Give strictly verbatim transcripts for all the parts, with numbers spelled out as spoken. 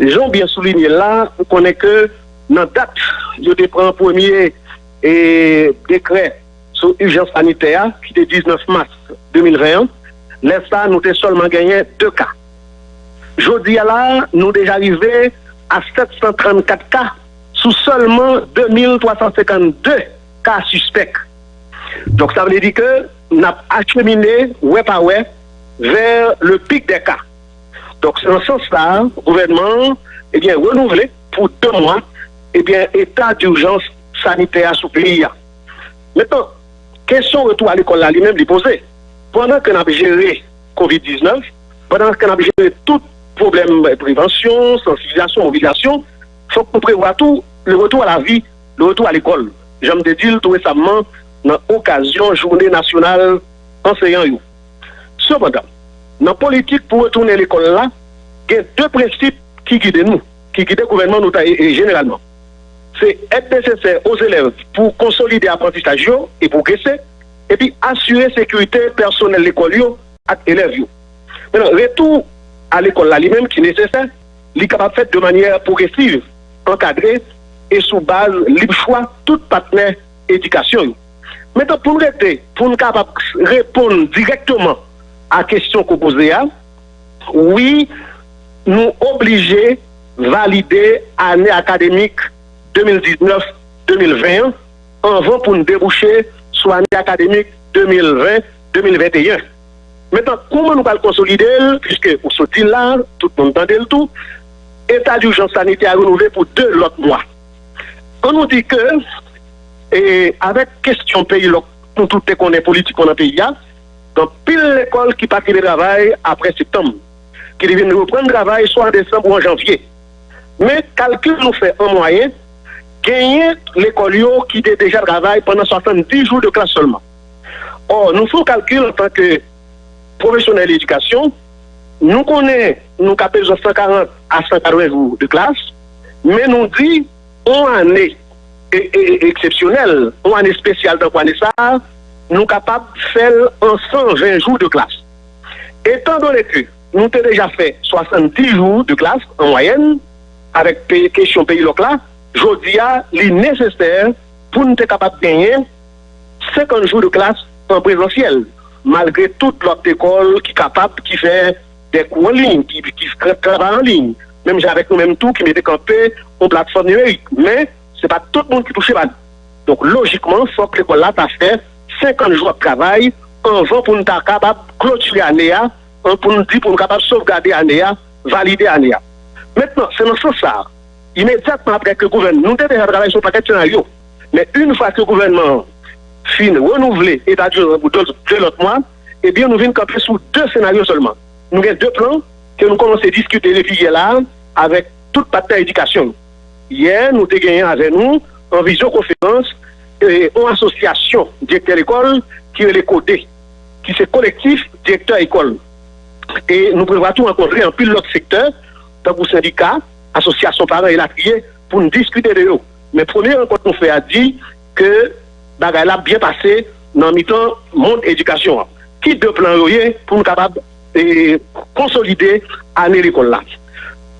Jan w byen soulinye l la, ou konnen ke nan dat yo te pran premye e, dekrè sou ijans sanitè a, ki te diznèf mas de mil ven an, lè sa a, nou te sèlman genyen de ka. Jodi a la, nou deja rive a sèt san trannkat ka sou sèlman de mil twa san senkannde ka sispèk. Donk, sa vle di ke n ap achemine, wè pa wè, vers le pic des cas. Donk, se nan sans sa a, gouvènman an, ebyen, renouvle pou de mwa, ebyen, eta dijans sanitè a sou peyi a. Mentnan, kesyon retou a lekòl la li menm li poze. Pandan ke n ap jere kovid diznèf, pandan ke n ap jere tout pwoblèm prevansyon, sansibilizasyon, mobilizasyon, fòk nou prevwa tou le retour à la vie, le retour à l'école. Jan m te di l tou resamman nan okazyon Jounen Nasyonal Anseyan yo. Sepandan, nan politik pou retounen lekòl la, gen de prensip ki gide nou, ki gide gouvènman nou ta, e, e jeneralman. Se èd nesesè o zelèv pou konsolide aprantisaj yo e pwogrese, epi asire sekirite pèsonèl lekòl yo ak elèv yo. Mentnan, retou a lekòl la li menm ki nesesè, li kapab fèt de manyè pwogresiv, ankadre e sou baz lib chwa tout patnè edikasyon yo. Mentnan, pou n rete, pou n kapab reponn dirèkteman a kesyon ke w poze a, wi, nou oblije valide ane akademik de mil diznèf de mil ven an anvan pou n debouche sou ane akademik de mil ven de mil venteyen. Mentnan, kòman nou pral konsolide l, piske ou sot di l la, tout moun tande l tou, eta dijans sanitè a renouvle pou de lòt mwa. An nou di ke, e, avèk kesyon peyi lòk, nou tout te konnen politikman nan peyi a, gen anpil lekòl ki pa t rive travay apre septanm, ki te vin reprann travay swa an desanm ou an janvye. Men, kalkil nou fè an mwayen, genyen lekòl yo ki te deja travay pandan swasanndis jou de klas sèlman. Ò, nou fè yon kalkil antanke pwofesyonèl edikasyon, nou konnen nou ka bezwen san karant a san katreven jou de klas, men nou di, yon ane e, e, e, eksepsyonèl, yon ane espesyal tankou ane sa a, nou kapab fè l an san ven jou de klas. Etandone ke nou te deja fè swasanndis jou de klas an mwayèn, avèk pe-, kesyon peyi lòk la, jodi a, li nesesè pou n te kapab genyen senkant jou de klas an prezansyèl, malgre tout lòt lekòl ki kapab, ki fè de kou an liy, ki, ki fè travay an liy, menm jan avèk nou menm tou ki mete kanpe yon platfòm nimerik. Men, se pa tout moun ki touche pa li. Donk, lojikman, fòk lekòl la ta fè senkant jou ap travay anvan pou n ta kapab klotire ane a, an pou n di pou n kapab sovgade ane a, valide ane a. Mentnan, se nan sans sa a, imedyatman apre ke gouvèn-, nou te deja travay sou yon pakèt senaryo. Men, yon fwa ke gouvènman an fin renouvle eta dijans pou de, de lòt mwa, ebyen, nou vin kanpe sou de senaryo sèlman. Nou gen de plan ke nou kòmanse diskite depi yè la a avèk tout patnè edikasyon yo. Yè, nou te genyen avè nou, an vizyokonferans, e, yon asosyasyon direktè lekòl ki rele kode, ki se Kolektif Direktè Ekòl. E nou prevwa tou rankontre anpil lòt sektè, tankou sendika, asosyasyon paran elatriye, pou n diskite de yo. Men premye rankont nou fè a di ke bagay la ap byen pase nan mitan mond edikasyon an. Ki de plan yo ye pou n kapab, e, konsolide ane lekòl la?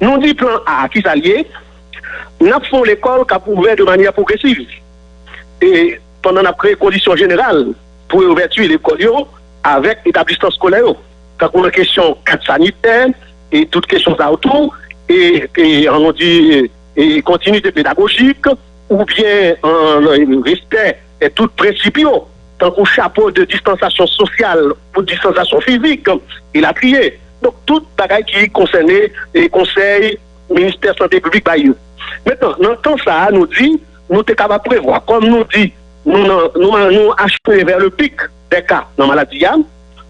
Nou di plan A, ki sa l ye? N ap fè yon lekòl k ap ouvè de manyè pwogresiv. E pandan n ap kreye kondisyon jeneral pou reouvèti lekòl yo avèk etablisman eskolè yo, tankou nan kesyon kat sanitè, e tout kesyon sa yo tou, e, e, an nou di, e, e kontinite pedagojik, oubyen, an, respè, e tout prensip yo, tankou chapo de distansasyon sosyal ou distansasyon fizik, elatriye. Donk, tout bagay ki konsène, e, konsèy, ministè sante piblik bay yo. Mentnan, nan tan sa a, nou di, nou te kapab prevwa, kòm nou di, nou nan, nou, nou acheve vers le pic des cas nan maladi a,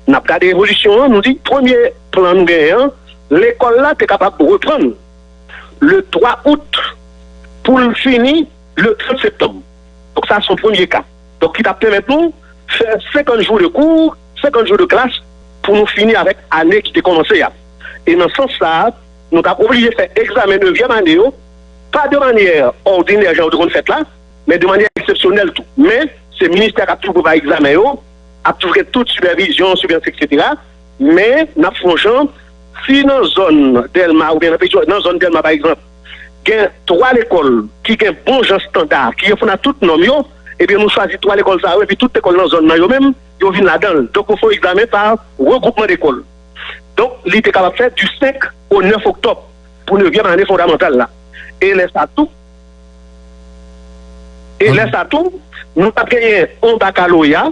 n ap gade evolisyon an, nou di, premye plan nou genyen an, lekòl la te kapab reprann le twa out pou l fini le trant septanm. Donk, sa se yon premye ka. Donk, ki t ap pèmèt nou fè senkant jou de kou, senkant jou de klas pou nou fini avèk ane ki te kòmanse a. E nan sans sa a, nou t ap oblije fè egzamen nevyèm ane yo, pa de manyè òdinè jan yo te konn fèt la, men de manyè eksepsyonèl tou. Men, se ministè k ap toujou prepare egzamen yo, ap toujou gen tout sipèvizyon, siveyans, etsetera. Men, n ap fè yon jan Si nan zòn Dèlma oubyen nan peyi, nan zòn Dèlma pa egzanp, gen twa lekòl ki gen bon jan estanda, ki reponn a tout nòm yo, ebyen nou chwazi twa lekòl sa yo, epi tout lekòl nan zòn nan yo menm, yo vin ladan l. Donk, nou fè yon egzamen pa regwoupman dekòl. Donk, li te kapab fèt di senk o nèf oktòb pou nevyèm ane fondamantal la. E lè sa tou, e lè sa tou, nou t ap genyen yon bakaloreya,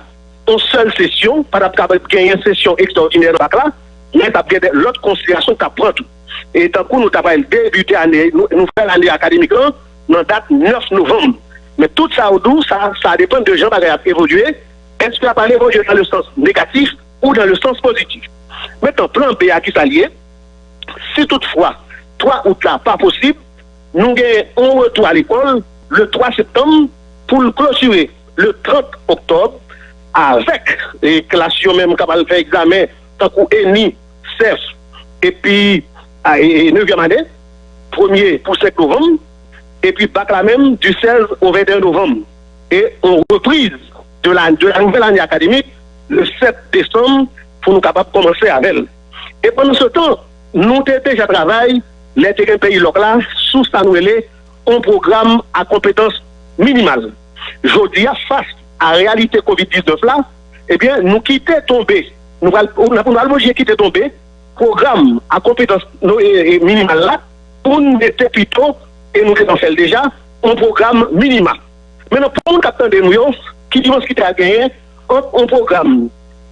yon sèl sesyon, pa t ap kapab genyen sesyon ekstraòdinè nan bak la, men t ap gen de lòt konsiderasyon k t ap pran tou. E tankou nou ta pral debite ane, nou, nouvèl ane akademik lan, nan dat nèf novanm. Men tout sa ou di w, sa, sa depann de jan bagay ap evolye. Èske l ap al evolye nan le sans negatif ou nan le sans pozitif? Mentnan, plan B a, ki sa l ye? Si toutfwa twa out la pa posib, nou gen yon retou a lekòl le twa septanm pou l klotire le trant oktòb avèk, e, klas yo menm k ap al fè egzamen tankou ENI, sèf, epi, a, e, e, nevyèm ane, premye pou senk novanm, epi bak la menm di sèz o venteyen novanm. E yon repriz de la, de la nouvèl ane akademik le sèt desanm pou nou kapab kòmanse avè l. E pandan se tan, nou te deja travay, lè te gen peyi lòk la, sou sa nou rele yon pwogram a konpetans minimal. Jodi a, fas a reyalite kovid diznèf la, ebyen, nou kite tonbe, nou pral, nou pral oblije kite tonbe pwogram a konpetans nou, e, e, minimal la, pou n mete pito, e nou gentan fè l deja, yon pwogram minima. Mentnan, pou moun k ap tande nou yo, ki diferans ki ta genyen ant yon pwogram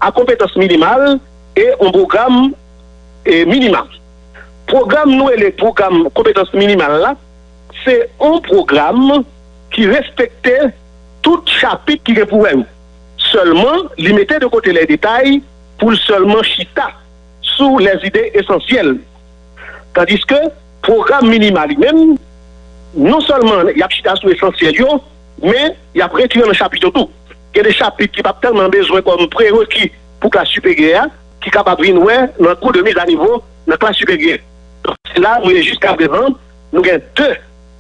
a konpetans minimal e yon pwogram, e, minima? Pwogram nou rele pwogram konpetans minimal la, se yon pwogram ki respekte tout chapit ki gen pou wè yo. Sèlman, li mete de kote lè detay pou l sèlman chita sou lèzide esansyèl. Tandiske pwogram minima li menm, non sèlman y ap chita sou esansyèl yo, men y ap retire nan chapit yo tou. Gen de chapit ki p ap tèlman bezwen kòm prereki pou klas siperyè a, ki kapab vin wè nan kou de miz a nivo nan klas siperyè. Donk, se la nou ye jiskaprezan, nou gen de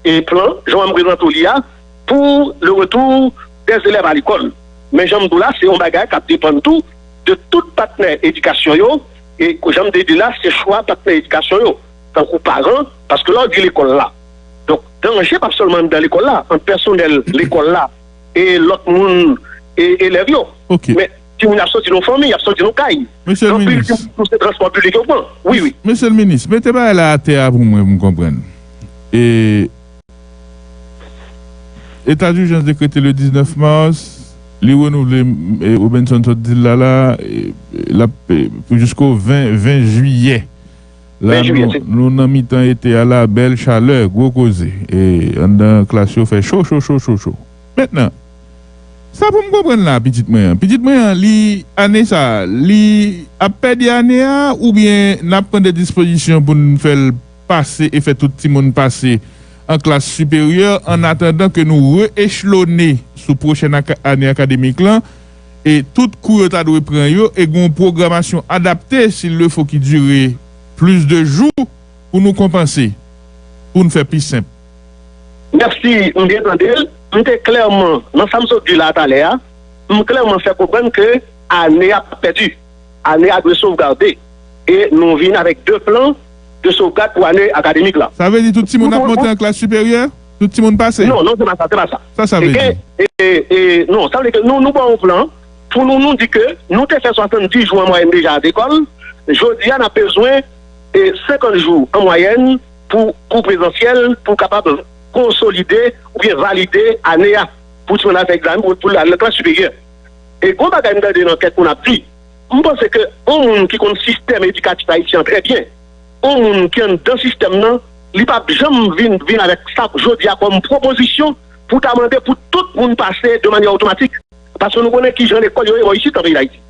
e plan, jan m prezante w li a, pou le retour des élèves à l'école. Men jan m di w la, se yon bagay k ap depann tou de tout patnè edikasyon yo, e jan m te di la, se chwa patnè edikasyon yo, tankou paran, paske lè w di lekòl la, donk, danje p ap sèlman anndan lekòl la, ant pèsonèl lekòl la e lòt moun, e elèv yo. Ok. Men timoun ap soti nan fanmi, ap soti nan kay. Mesye l minis. Anpil timoun se transpò piblik yo pran. Wi, wi. Mesye l minis, mete bagay la atè a pou mwen, pou m konprann. E eta dijans dekrete le diznèf mas, li renouvle, e, Robenson sot di l la, la, e, l ap, e, pou jisko ven, ven jiyè. La, nou, nou nan mitan ete a la, bèl chalè, gwo koze. E anndan klas yo fè cho, cho, cho, cho, cho. Mentnan, sa pou m konprann la, pitit mwen an. Pitit mwen an, li, ane sa a, li ap pèdi ane a, oubyen n ap pran de dispozisyon pou n fè l pase e fè tout timoun pase an klas siperyè, an atandan ke nou re-echelone sou pwochèn aka-, ane akademik lan, e tout kou yo ta dwe pran yo, e gen yon pwogramasyon adapte, s'il le faut, ki dire plis de jou pou nou konpanse, pou n fè pi senp. Mèsi, m byen tande l. M te klèman, nan sa m sot di la talè a, m klèman fè konprann ke ane a p ap pèdi. Ane a dwe sovgade. E nou vin avèk de plan de sovgad pou ane akademik la. Sa vle di tout timoun ap monte an klas siperyè? Tout timoun pase? Non, non, se pa sa, se pa sa. Sa sa vle di? E, e, e, non, sa vle di ke nou, nou ba w yon plan pou nou, nou di ke nou te fè swasanndis jou an mwayèn deja lekòl. Jodi a, n ap bezwen, e, senkant jou an mwayèn pou kou prezansyèl, pou kapab konsolide oubyen valide ane a, pou timoun al fè egzamen, pou, pou al nan klas siperyè. E gon bagay m tande nan kèk moun ap di, m panse ke yon moun ki konn sistèm edikatif ayisyen an trè byen, yon moun ki anndan sistèm nan, li p ap janm vin, vin avèk sa jodi a kòm pwopozisyon pou ta mande pou tout moun pase de manyè otomatik. Paske nou konnen ki jan lekòl yo ye bò isit nan peyi Dayiti.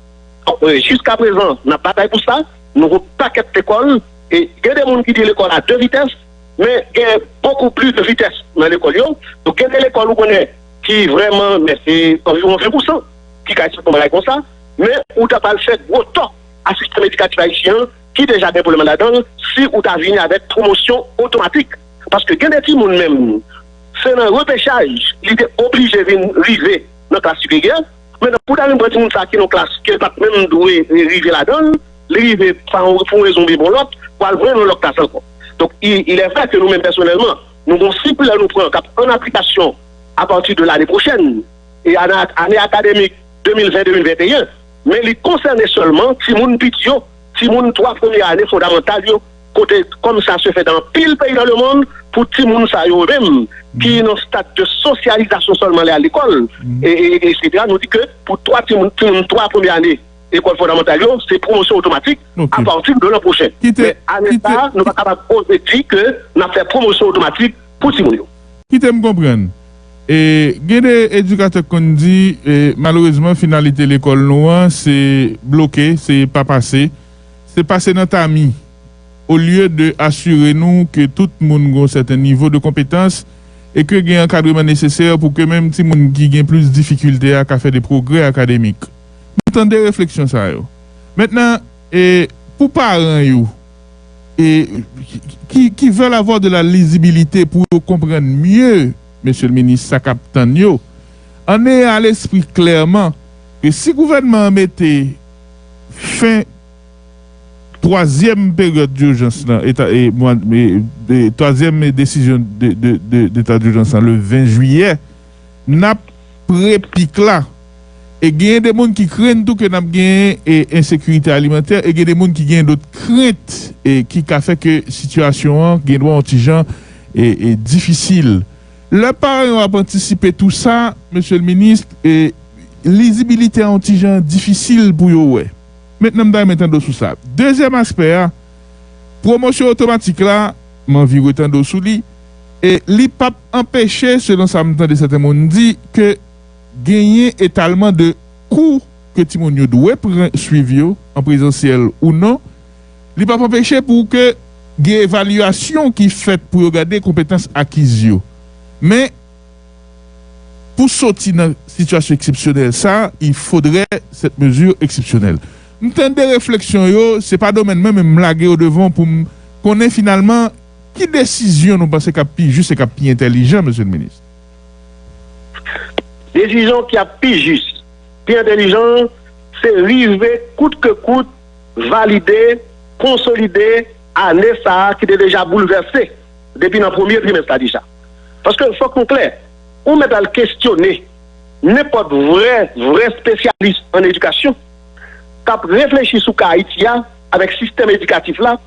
Donk, e, jiskaprezan, n ap batay pou sa, nou gon pakèt lekòl, e gen de moun ki di lekòl a de vitès, men gen bokou plis de vitès nan lekòl yo. Donk, gen de lekòl ou konnen ki vrèman, men se anviwon ven pousan ki ka eksplike yon bagay konsa, men ou ta pral fè gwo tò a sistèm edikatif ayisyen an, ki deja gen pwoblèm ladan l, si ou ta vini avèk pwomosyon otomatik. Paske gen de timoun menm, se nan repechaj li te oblije vin rive nan klas siperyè. Mentnan, pou w ta vin pran timoun sa ki nan klas ke l pa t menm dwe rive ladan l, li rive pa yon, pou yon rezon oubyen pou yon lòt, pral pran yon lòt klas ankò. Donk, il, il est vrai que nou menm pèsonèlman, nou gen yon sikilè nou pran k ap an aplikasyon apati de lane pwochèn, e ane, ane akademik de mil ven de mil venteyen, men li konsène sèlman timoun piti yo, timoun twa premye ane fondamantal yo, kote, comme ça se fait dans anpil peyi dans le monde, pou timoun sa yo menm, ki nan stad de sosyalizasyon sèlman lè al lekòl, e, e, etsetera, nou di ke pou twa timoun, timoun twa premye ane lekòl fondamantal yo, se pwomosyon otomatik apati de lan pwochen. Men ane sa a, nou pa kapab oze di ke n ap fè pwomosyon otomatik pou timoun yo. Kite m konprann. E, gen de edikatè k konn di, e, malerezman, finalite lekòl nou an, se bloke, se pa pase, se pase nan tami, olye de asire nou ke tout moun gen yon sèten nivo de konpetans e ke gen ankadreman nesesè pou ke menm timoun ki gen plis difikilte a ka fè de pwogrè akademik. Nou tande refleksyon sa yo. Mentnan, e, pou paran yo, e, ki, ki veulent avoir de la lisibilité pou yo konprann mye, mesye l minis, sa k ap tann yo, ann eye a lespri klèman ke si gouvènman an mete fen twazyèm peryòd dijans lan, eta, e, mwa, e, e, twazyèm desizyon de, de, de, deta dijans lan le ven jiyè, n ap pre pik la. E genyen de moun ki krenn tou ke n ap genyen, e, ensekirite alimantè, e gen de moun ki gen dòt krent, e, ki ka fè ke sitiyasyon an gen dwa yon ti jan, e, e, difisil. Lè paran yo ap antisipe tou sa, mesye l minis, e, lizibilite a yon ti jan difisil pou yo wè. Mentnan, m ta renmen tande w sou sa. Dezyèm aspè a, pwomosyon otomatik la, m anvi retande w sou li, e li p ap anpeche, selon sa m tande sèten moun di, ke genyen etalman de kou ke timoun yo dwe pran, swiv yo, an prezansyèl ou non, li p ap anpeche pou ke gen evalyasyon ki fèt pou yo gade konpetans akiz yo. Men, pou soti nan sitiyasyon eksepsyonèl sa, il faudrait cette mesure exceptionnelle. M tande refleksyon yo, se pa domèn mwen, men m lage yo devan w pou m konnen finalman ki desizyon nou panse k ap pi jis e k ap pi entèlijan, mesye l minis. Desizyon ki ap pi jis, pi entèlijan, se rive kout ke kout valide, konsolide ane sa a ki te deja boulvèse depi nan premye trimès la deja. Paske fòk nou klè, ou mèt al kesyone nenpòt vrè, vrè espesyalis an edikasyon k ap reflechi sou ka Ayiti a avèk sistèm edikatif la,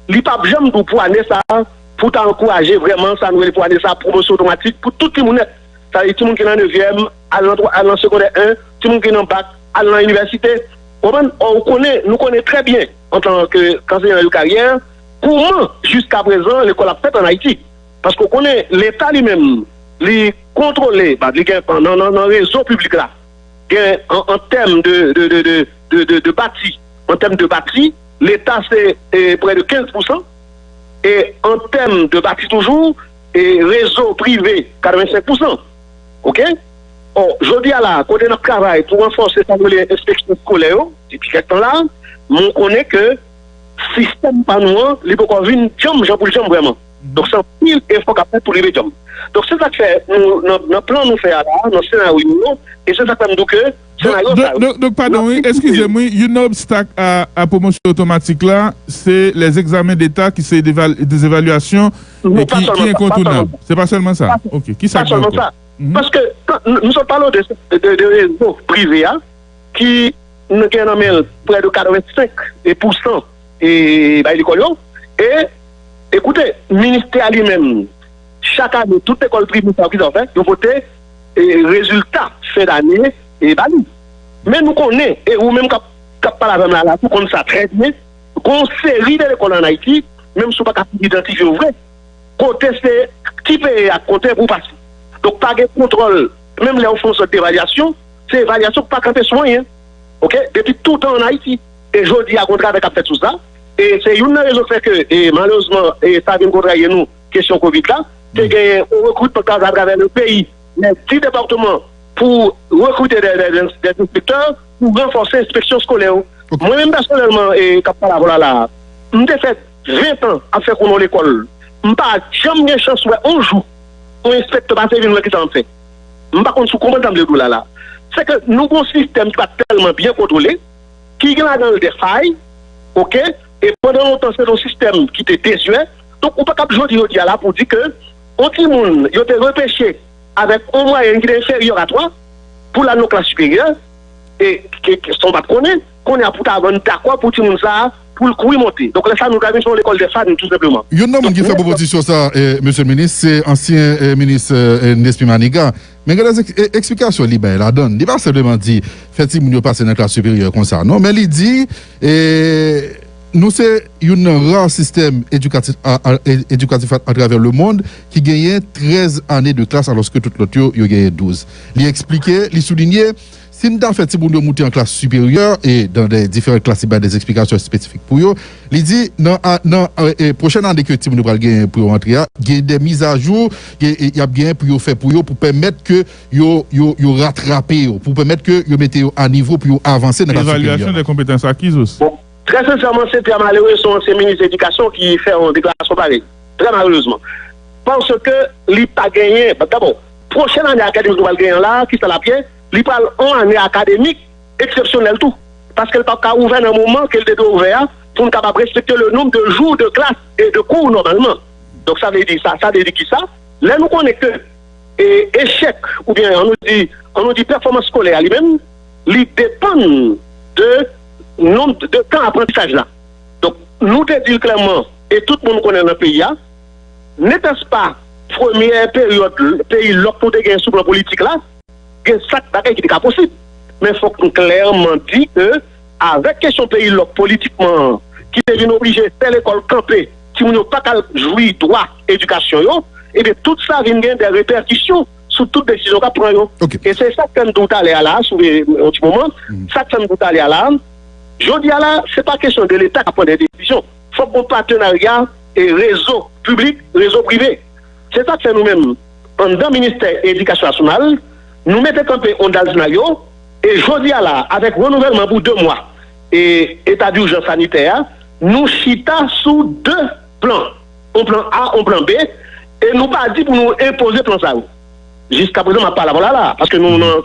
li p ap janm di w pou ane sa a, pou ta ankouraje vrèman sa nou rele pou ane sa a, pwomosyon otomatik pou tout timoun nèt. Sa vle di timoun ki nan nevyèm, al nan twa-, al nan segondè en, timoun ki nan bak, al nan inivèsite. Ou konprann? Ò, ou konnen, nou konnen trè byen, antanke anseyan de karyè, kòman jiskaprezan lekòl ap fèt ann Ayiti. Paske ou konnen, Leta li menm, li kontwole, ba, li gen nan, nan, nan rezo piblik la, gen an, an tèm de, de, de, de, de, de, de bati, an tèm de bati, Leta se, e, prè de kenz pousan, e an tèm de bati toujou, e rezo prive, katrevensenk pousan. Oke? Ò, jodi a la, kote n ap travay pou ranfòse sa nou rele enspeksyon eskolè yo, depi kèk tan la, men w konnen ke sistèm pa nou an, li poko vin djanm jan pou l djanm vrèman. Donk, se anpil efò k ap fèt pou li vin djanm. Donk, se sa k fè nou, nan, nan plan nou fè a la, nan senaryo yo, e se sa k fè m di w ke senaryo sa yo. Donk, padon, wi, eskize m, wi, youn nan obstak a, a pwomosyon otomatik la, se lè egzamen deta ki se deval-, dez evalyasyon e ki, ki enkontounab. Se pa sèlman sa. Oke, ki sa k ankò? Paske, kan, nou, nou sot pale de, de, de rezo prive a, ki n-, gen nan men l prè de katrevensenk pousan e bay lekòl yo. E, ekoute, ministè a li menm, chak ane, tout lekòl prive sa yo, ki sa yo fè? Yo pote, e, rezilta fen dane, e, ba li. Men nou konnen, e ou menm k ap, k ap pale avè m la, la, ou konn sa trè byen, gen yon seri de lekòl ann Ayiti, menm si w pa ka idantifye yo vre, kote se ki peye ak kote pou pase. Donk, pa gen kontwòl. Menm lè yo fè yon sòt devalyasyon, se evalyasyon k pa kanpe sou anyen. Oke? Depi toutan ann Ayiti. E jodi a, gen yon travay k ap fèt sou sa. E se youn nan rezon k fè ke, e, malerezman, e, sa vin kontrarye nou, kesyon kovid la. Te genyen yon rekritman k t al atravè le peyi, nan dis depatman, pou rekrite de, de, de, de enspektè, pou ranfòse enspeksyon eskolè yo. Mwen menm pèsonèlman, e, k ap pale avè w la, la, m te fè ven tan ap fè kou nan lekòl. M pa janm gen chans wè yon jou yon enspektè pase vin wè kisa m ap fè. M pa konn si w konprann sa m vle di w la, la. Se ke nou gen yon sistèm ki pa tèlman byen kontwole, ki gen ladan l de fay, oke, E pandan lontan, se yon sistèm ki te dezwè. Donk, ou pa kab jodi, jodi a la pou di ke yon timoun, yo te repeche avèk yon mwayèn ki te enferyè a twa pou l al nan klas siperyè, e ke, ke, sa w pa t konnen, konnen a pou ta vann dakò pou timoun sa a, pou l kouri monte. Donk, lè sa, nou ta vin fè yon lekòl de fad, tou senpleman. Youn nan moun ki fè pwopozisyon sa, eh, mesye minis, se ansyen, eh, minis, eh, Nesmy Manigat. Men gen de ek-, e-, eksplikasyon li bay ladan l. Li pa senpleman di fè timoun yo pase nan klas siperyè konsa. Non, men li di, eh, nou se youn nan ra sistèm edikatif a, a, e-, edikatif a, atravè lemonn ki genyen trèz ane de klas, alòske tout lòt yo, yo genyen douz. Li eksplike, li soulinye, si n ta fè timoun yo moute an klas siperyè, e dan de diferan klas, li bay de eksplikasyon espesifik pou yo, li di, nan, a, nan, e, e, pwochèn ane ke timoun yo pral genyen pou yo antre a, gen de mizajou, gen, e, y ap genyen pou yo fè pou yo, pou pèmèt ke yo, yo, yo ratrape yo, pou pèmèt ke yo mete yo a nivo pou yo avanse nan klas siperyè. Evaluation des compétences acquises aussi. Bon, trè sensèman, se trè malere, se yon ansyen minis edikasyon ki fè yon deklarasyon parèy. Trè malerezman. Paske li pa genyen, dabò, pwochèn ane akademik nou pral genyen la, ki sa l ap ye, li pral yon ane akademik eksepsyonèl tou. Paske l p ap ka ouvè nan moman ke l te dwe ouvè a, pou n kapab respekte le nombre de jours de classe et de cours normalement. Donk, sa vle di sa, sa vle di kisa? Lè nou konnen ke, e, echèk, oubyen, an nou di, an nou di pèfòmans eskolè a li menm, li depann de nonb de tan aprantisaj la. Donk, nou te di l klèman, e tout moun konnen nan peyi a, n'était-ce pas premyè peryòd peyi lòk nou te gen sou plan politik la, gen sak bagay ki te ka posib. Men fòk nou klèman di ke avèk kesyon peyi lòk politikman an, ki te vin oblije fè lekòl kanpe, timoun yo pa ka al jwi dwa edikasyon yo, ebyen tout sa vin gen de repèkisyon sou tout desizyon k ap pran yo. E se sa k fè m di w talè a la, sou yon ti moman, sa k fè m di w talè a la, jodi a la, se pa kesyon de Leta k ap pran de desizyon. Fòk gon patenarya e rezo piblik, rezo prive. Se sa k fè nou menm, anndan Ministè Edikasyon Nasyonal, nou mete kanpe yon dal senaryo, e jodi a la, avèk renouvèlman pou de mwa e eta dijans sanitè a, nou chita sou de plan. Yon plan A, yon plan B, e nou pa di pou nou enpoze plan sa yo. Jiskaprezan, m ap pale avè w la, la, paske nou nan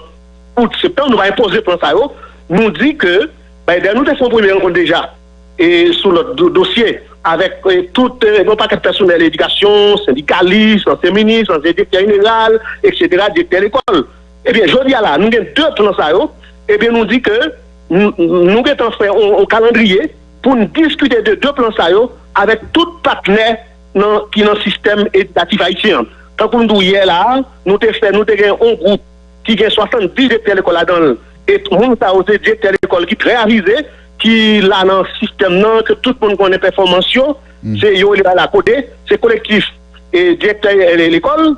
out, septanm, nou pa enpoze plan sa yo. Nou di ke, bay, dèyè nou te fè yon premye rankont deja, e sou lòt do-, dosye, avèk, e, tout, e, yon pakèt pèsonèl edikasyon, sendikalis, ansyen minis, ansyen direktè jeneral, etsetera, direktè lekòl. Ebyen, jodi a la, nou gen de plan sa yo, ebyen, nou di ke n-, nou gentan fè yon, yon kalandriye pou n diskite de de plan sa yo avèk tout patnè nan, ki nan sistèm edikatif ayisyen an. Tankou m di w yè la a, nou te fè, nou te gen yon gwoup ki gen swasanndis direktè lekòl ladan l, e moun sa yo se direktè lekòl ki trè avize, ki la nan sistèm nan, ke tout moun konnen pèfòmans yo, se yo li la kote, se kolektif, e, direktè, e, lekòl,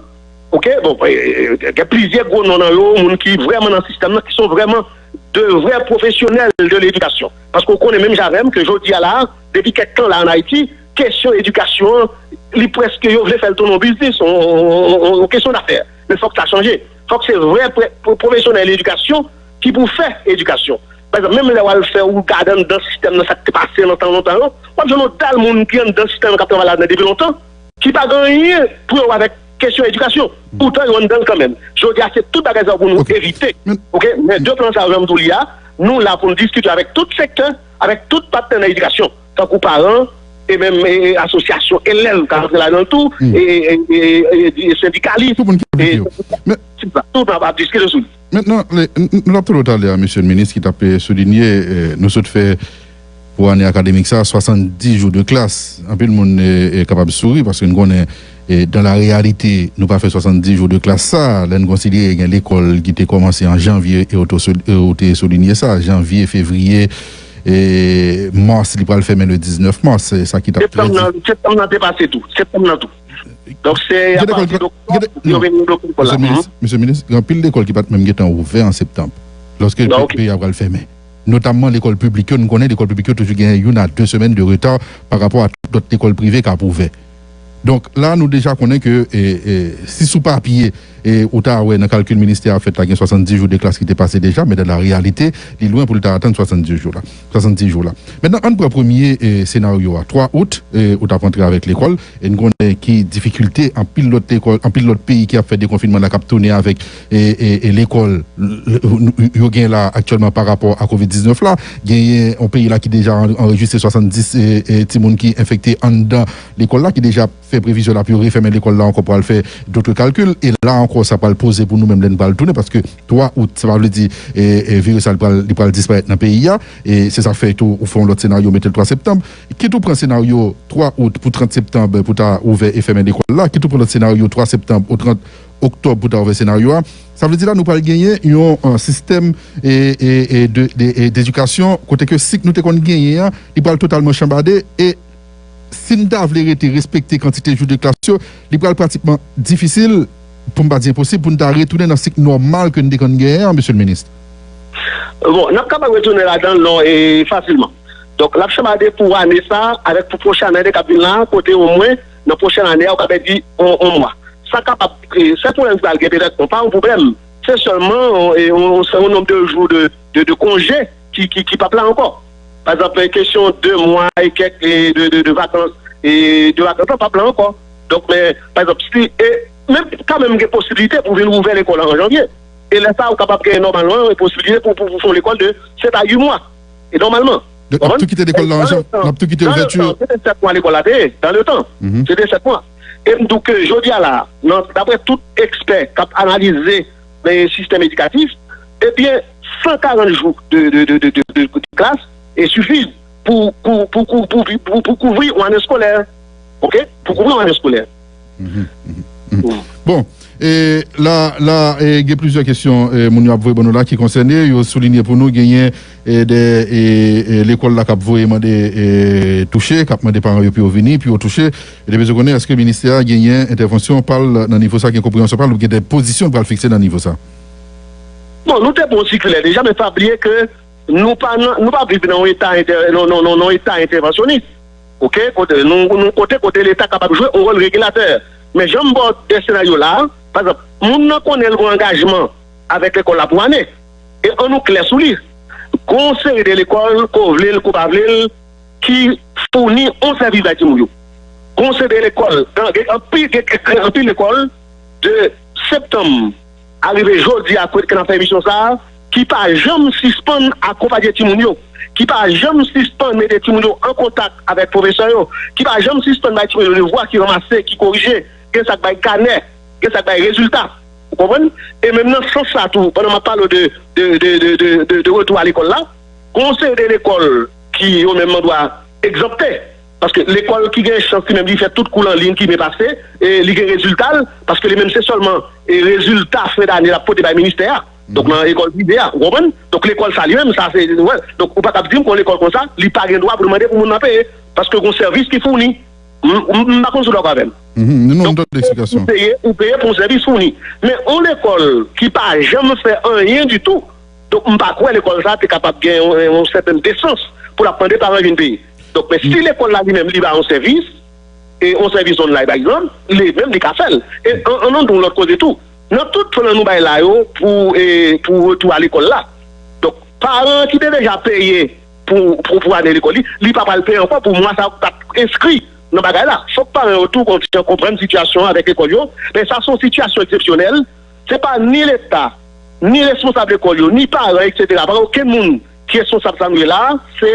oke, bon, e, e, gen plizyè gwo non nan yo, moun ki vrèman nan sistèm nan, ki son vrèman de vrè pwofesyonèl de ledikasyon. Paske w konnen menm jan avè m ke jodi a la, depi kèk tan la ann Ayiti, kesyon edikasyon an, li prèske yo vle fè l tounen yon biznis, yon, yon, yon, yon kesyon dafè. Men fòk sa chanje. Fòk se vrè pre-, pwo-, pwofesyonèl edikasyon ki pou fè edikasyon. Pa egzanp, menm lè w al fè, ou gade anndan sistèm nan, sa k te pase nan tan lontan yo, w ap jwenn yon dal moun ki anndan sistèm nan k ap travay ladan depi lontan, ki pa gen anyen pou yo wè avèk kesyon edikasyon. Poutan, yo anndan l kanmenm. Jodi a, se tout bagay sa yo pou nou evite. Oke? Men de plan sa yo, jan m di w li a, nou la pou n diskite avèk tout sektè, avèk tout patnè nan edikasyon, tankou paran, e menm, e, e, asosyasyon elèv k ap antre ladan l tou, e, e, e, e, e sendikalis, tout moun ki enplike yo. Men, se sa, tout moun ap diskite sou li. Mentnan, le, n-, n-, nou t ap tande talè a, mesye minis, ki t ap, e, soulinye, e, nou sot fè pou ane akademik sa, swasanndis jou de klas. Anpil moun, e, e, kapab souri, paske n konnen, e, dan la reyalite, nou pa fè swasanndis jou de klas sa. Lè n konsidere gen lekòl ki te kòmanse an janvye e ou te sou-, e ou te soulinye sa, janvye, fevriye, e mas, li pral fèmen le diznèf mas, e sa ki t ap trè di. Septanm nan, septanm nan te pase tou. Septanm nan tou. Donk, se apati de oktòb, yo vin bloke lekòl la. Mesye minis, mesye minis, gen anpil lekòl ki pa t menm gentan ouvè an septanm, lòske pe-, peyi a pral fèmen. Notamman lekòl piblik yo, nou konnen lekòl piblik yo toujou gen youn a de semèn de reta pa rapò a tout lòt lekòl prive k ap ouvè. Donk, la, nou deja konnen ke, e, e, si sou papye, e, ou ta wè nan kalkil ministè a fèt la, gen swasanndis jou de klas ki te pase deja, men dan la reyalite, li lwen pou l ta atann swasanndis jou la. Swasanndis jou la. Mentnan, ann pran premye, e, senaryo a. Twa out, e, ou t ap antre avèk lekòl, e n konnen ki difikilte anpil lòt lekòl, anpil lòt peyi ki ap fè dekonfinman la, k ap tounen avèk, e, e, e lekòl, l-, l-, yo gen la aktyèlman pa rapò a kovid diznèf la. Genyen yon peyi la ki deja an-, anrejistre swasanndis, e, e, timoun ki enfekte anndan lekòl la, ki deja fè previzyon la pou yo refèmen lekòl la ankò, pral fè dòt kalkil. E la ankò, sa pral poze pou nou menm lè n pral tounen, paske twa out, sa pa vle di, e, e, viris la, li pral, li pral disparèt nan peyi a. E se sa k fè tou, ou fè yon lòt senaryo, mete l twa septanm. Kit ou pran senaryo twa out pou trant septanm pou ta ouvè e fèmen lekòl la, kit ou pran lòt senaryo twa septanm ou trant oktòb pou ta ouvè senaryo a. Sa vle di la, nou pral genyen yon, e, sistèm, e, e, e, de, de, e, edikasyon kote ke sik nou te konn genyen an, li pral totalman chanbade. E si n ta vle rete respekte kantite jou de klas yo, li pral pratikman difisil, pou m pa di enposib, pou n ta retounen nan sik nòmal ke n te konn genyen an, mesye l minis. Bon, n ap kapab retounen ladan l non, e fasilman. Donk, l ap chanbade pou ane sa a, avèk pou pwochen ane k ap vin la a, kote omwen, nan pwochen ane a, ou ka pèdi yon, yon mwa. Sa kapab, e, sèl pwoblèm ki pral gen petèt, bon, pa yon pwoblèm, se sèlman, e, yon, yon, yon nonb de jou de, de, de konje ki, ki, ki p ap la ankò. Pa egzanp, e, kesyon de mwa e kèk, e, de, de, de vakans, e, de vakans lan p ap la ankò. Donk, men, pa egzanp, si, e, menm, kanmenm gen posiblite pou vin ouvè lekòl an janvye. E lè sa a, ou kapab genyen nòmalman posiblite pou, pou, pou fè yon lekòl de sèt a uit mwa. E nòmalman. Donk, n ap tou kite lekòl la an jan, n ap tou kite ouvèti. Se te sèt mwa lekòl la te ye, dan le tan. Se te sèt mwa. E m di w ke jodi a la, nan, daprè tout ekspè k ap analize, e, sistèm edikatif, ebyen, san karant jou de, de, de klas e sifi pou, pou, pou, pou, pou, pou, pou kouvri yon ane eskolè. Oke? Pou kouvri yon ane eskolè. Bon, e la, la, e, gen plizyè kesyon, e, moun yo ap voye ban nou la ki konsène, yo soulinye pou nou genyen, e, de, e, e, lekòl la k ap voye mande, e, touche, k ap mande paran yo pou yo vini, pou yo touche. E te bezwen konnen èske ministè a genyen entèvansyon pa l nan nivo sa, gen konpreyansyon pa l, ou gen de pozisyon l pral fikse nan nivo sa. Bon, nou te pran yon sikilè deja, men pa bliye ke nou pa nan, nou pa viv nan yon eta entè-, nan, nan, nan, nan yon eta entèvansyonis. Oke, kote, nou, nou kote, kote Leta kapab jwe yon wòl regilatè. Men jan m ba w de senaryo la, pa egzanp, moun nan konnen l gen angajman avèk lekòl la pou ane. E ann nou klè sou li. Gon seri de lekòl, ke w vle l, ke w pa vle l, ki founi yon sèvis bay timoun yo. Gon seri de lekòl, gen, gen anpil, gen, gen anpil lekòl de septanm a rive jodi a kote ke n ap fè emisyon sa a, ki pa janm sispann akonpaye timoun yo, ki pa janm sispann mete timoun yo an kontak avèk pwofesè yo, ki pa janm sispann bay timoun yo devwa ki ranmase, ki korije, gen sa k bay kanè, gen sa k bay rezilta. Ou konprann? E menm nan sans sa tou, pandan m ap pale w de, de, de retou a lekòl la, gon seri de lekòl ki yo menm an dwa egzante. Paske lekòl ki gen chans li menm li fè tout kou l an liy ki byen pase, e li gen rezilta l, paske li menm se sèlman, e, rezilta fen dane l ap pote bay ministè a. Donk, nan ekòl prive a, ou konprann? Donk, lekòl sa li menm, sa se, wè. Donk, ou pa kab di m kon lekòl konsa, li pa gen dwa pou l mande pou moun nan peye, paske gon sèvis ki founi. M, m, m pa konn si w dakò avè m. Donk, ou peye, ou peye pou yon sèvis founi. Men yon lekòl ki pa janm fè anyen ditou, donk, m pa kwè lekòl sa te kapab gen yon, yon sètèn desans pou l ap mande paran vin peye. Donk, men si lekòl la li menm li ba yon sèvis, e yon sèvis online pa egzanp, li menm li ka fè l. E an, an, ann di yon lòt koze tou. Nan tout plan nou bay la yo pou, e, pou retou a lekòl la. Donk, paran ki te deja peye pou, pou, pou ane lekòl li, li pa pral peye ankò pou mwa sa yo k t ap enskri nan bagay la. Fòk paran yo tou kon-, konprann sitiyasyon an avèk lekòl yo, men sa se yon sitiyasyon eksepsyonèl. Se pa ni Leta, ni responsab lekòl yo, ni paran, etsetera. Pa gen okenn moun ki responsab sa nou ye la a, se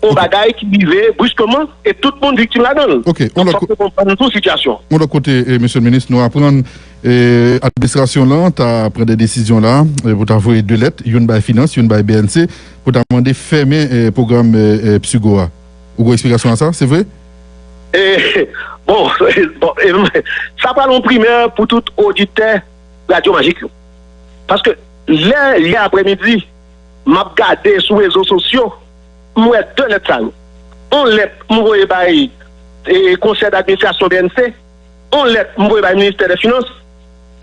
yon bagay ki rive briskman e tout moun viktim ladan l. Donk, fòk nou konprann tou sitiyasyon. Yon lòt kote, e, mesye l minis, nou aprann, e, administrasyon lan ta pran de desizyon la, e, pou ta voye de lèt, youn bay finans, youn bay B N C, pou ta mande fèmen, e, pwogram, e, e, PSUGO a. Ou gen eksplikasyon a sa, se vre? E, bon, bon, e, sa pral yon primè pou tout oditè Radyo Majik yo. Paske lè yè aprèmidi, m ap gade sou rezo sosyo, m wè de lèt sa yo. Yon lèt m voye bay, e, konsèy d'administrasyon B N C, yon lèt m voye bay ministè dè finans,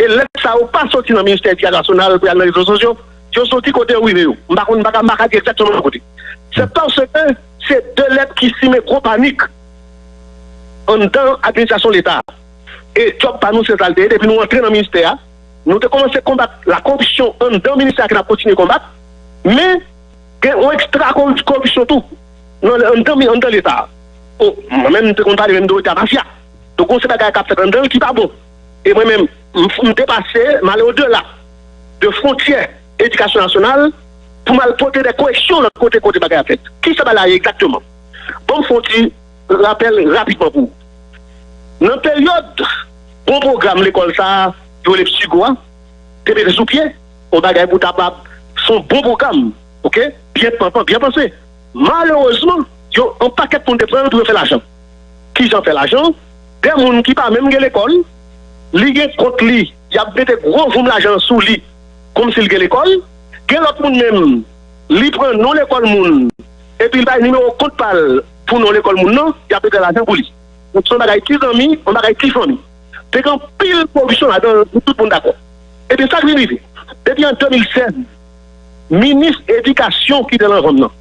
e lèt sa yo pa soti nan ministè edikasyon nasyonal pou y al nan rezo sosyo, yo soti kote yo rive yo. M pa konn, m pa ka, m pa ka di egzakteman kote. Se paske se de lèt ki simen gwo panik. anndan administrasyon Leta. E djòb pa nou se sa l te ye, depi nou antre nan ministè a, nou te kòmanse konbat lakoripsyon anndan ministè a ke n ap kontinye konbat, men gen yon ekstra kori- koripsyon tou nan anndan, anndan Leta a. O, mwen menm, m te konn pale menm de Leta mafya. Donk, yon se bagay k ap fèt anndan l ki pa bon. E mwen menm, m, m depase, m ale odela de fwontyè edikasyon nasyonal pou m al pote de koreksyon lòt kote, kote bagay ap fèt. Kisa bagay la ye egzakteman? Bon, m fè yon ti rapèl rapidman pou ou. Nan peryòd bon pwogram lekòl sa a, yo rele PSUGO a, te mete sou pye, yon bagay pou ta pa, se yon bon pwogram, oke? Byen panpan, byen panse. Malerezman, yo, yon pakèt moun te pran l pou yo fè lajan. Kijan fè lajan? De moun ki pa menm gen lekòl, li gen kont li, y ap mete gwo voum lajan sou li, kòmsi l gen lekòl. Gen lòt moun menm, li pran non lekòl moun, epi l bay nimewo kont pa l pou non lekòl moun nan, y ap mete lajan pou li. Donk, se yon bagay ti zanmi, yon bagay ti fanmi. Te gen anpil koripsyon ladan l, pou tout moun dakò. Epi sa k vin rive? Depi an de mil sèz, minis edikasyon ki te nan vann nan,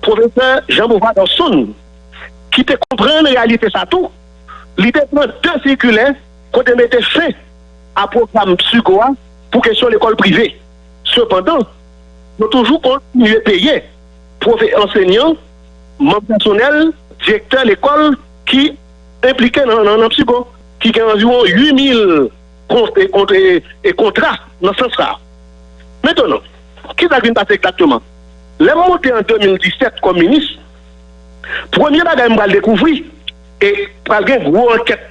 pwofesè Jean Beauvoir Dorson, ki te konprann reyalite sa tou, li te pran de sikilè kote mete fen a pwogram PSUGO a pou kesyon lekòl prive. Sepandan, yo toujou kontinye peye pwofe-, ansenyan, manm pèsonèl, direktè lekòl ki enplike nan, nan, nan PSUGO, ki gen anviwon uit mil kont-, e, kont-, e, e kontra nan sans sa a. Mentnan, kisa k vin pase egzakteman? Lè m monte an de mil disèt kòm minis, premye bagay m pral dekouvri, e pral gen gwo ankèt,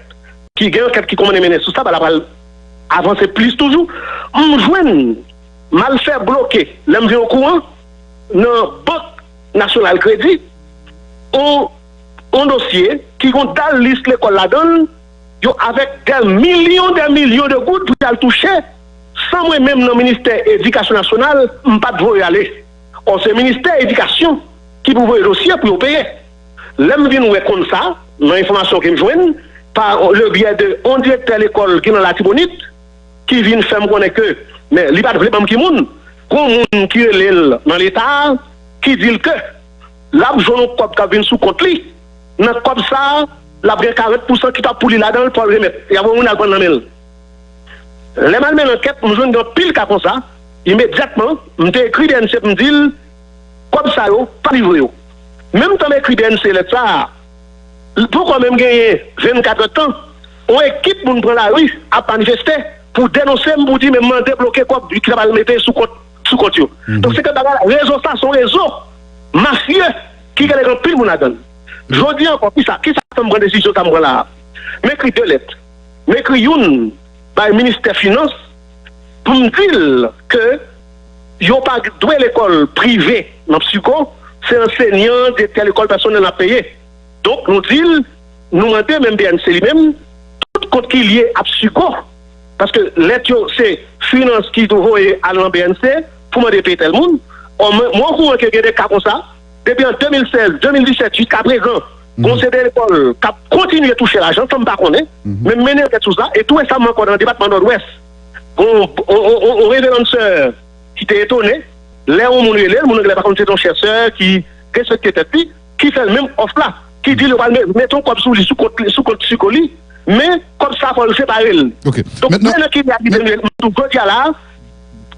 ki gen ankèt ki kòmanse mennen sou sa, bagay la pral avanse plis toujou, m jwenn, m al fè bloke, lè m vin okouran, nan Bank Nasyonal Kredi, yon, yon dosye ki gen yon dal lis lekòl ladan l, yo avèk dè milyon, dè milyon de goud pou y al touche, san mwen menm nan ministè edikasyon nasyonal, m pa t voye ale. Ò, se ministè edikasyon ki pou voye dosye pou yo peye. Lè m vin wè konn sa, nan enfòmasyon ke m jwenn, pa le biais de yon direktè lekòl ki nan Latibonit, ki vin fè m konnen ke, men li pa t vle ban m ki moun, gon moun ki rele l nan Leta a, ki di l ke l ap jwenn yon kòb k ap vin sou kont li. Nan kòb sa a, l ap gen karant pousan ki p ap pou li ladan l pou l remèt. Y ap voye moun al pran nan men l. Lè m al mennen ankèt, m jwenn gen anpil ka konsa. Imedyatman, m te ekri B N C pou m di l, kòb sa yo, pa livre yo. Menm tan m ekri B N C lèt sa a, l poko menm genyen vennkat èdtan, yon ekip moun pran lari ap manifeste pou denonse m, pou di men m mande bloke kòb ki ta pral mete sou kont, sou kont yo. Donk, se ke bagay la, rezo sa, se yon rezo mafye ki gen anpil moun ladan l. Jodi a ankò, kisa, kisa fè m pran desizyon sa m pran la a? M ekri de lèt. M ekri youn bay ministè finans pou m di l ke yo pa dwe lekòl prive nan PSUGO, se ansenyan, direktè lekòl, pèsonèl n ap peye. Donk, nou di l, nou mande menm B N C li menm, tout kont ki lye a PSUGO, paske lèt yo se finans ki voye al nan B N C pou mande peye tèl moun. Ò, mwen, mwen okouran ke gen de ka konsa, depi an de mil sèz, de mil disèt, jiskaprezan, gon seri de lekòl k ap kontinye touche lajan san m pa konnen, men m mennen ankèt sou sa, e tou resaman ankò nan depatman Nòdwès, gon, on, on, on, on reverend sè ki te etone, lè yon moun rele l, moun anglè pa konn se yon chè sè ki respekte tèt li, ki fè l menm òf la, ki di l yo pral met, mete yon kòb sou li, sou kont, sou kont PSUGO li, men kòb sa fò l separe l. Donk, men nan ki lè a ki vin rele m tou jodi a la,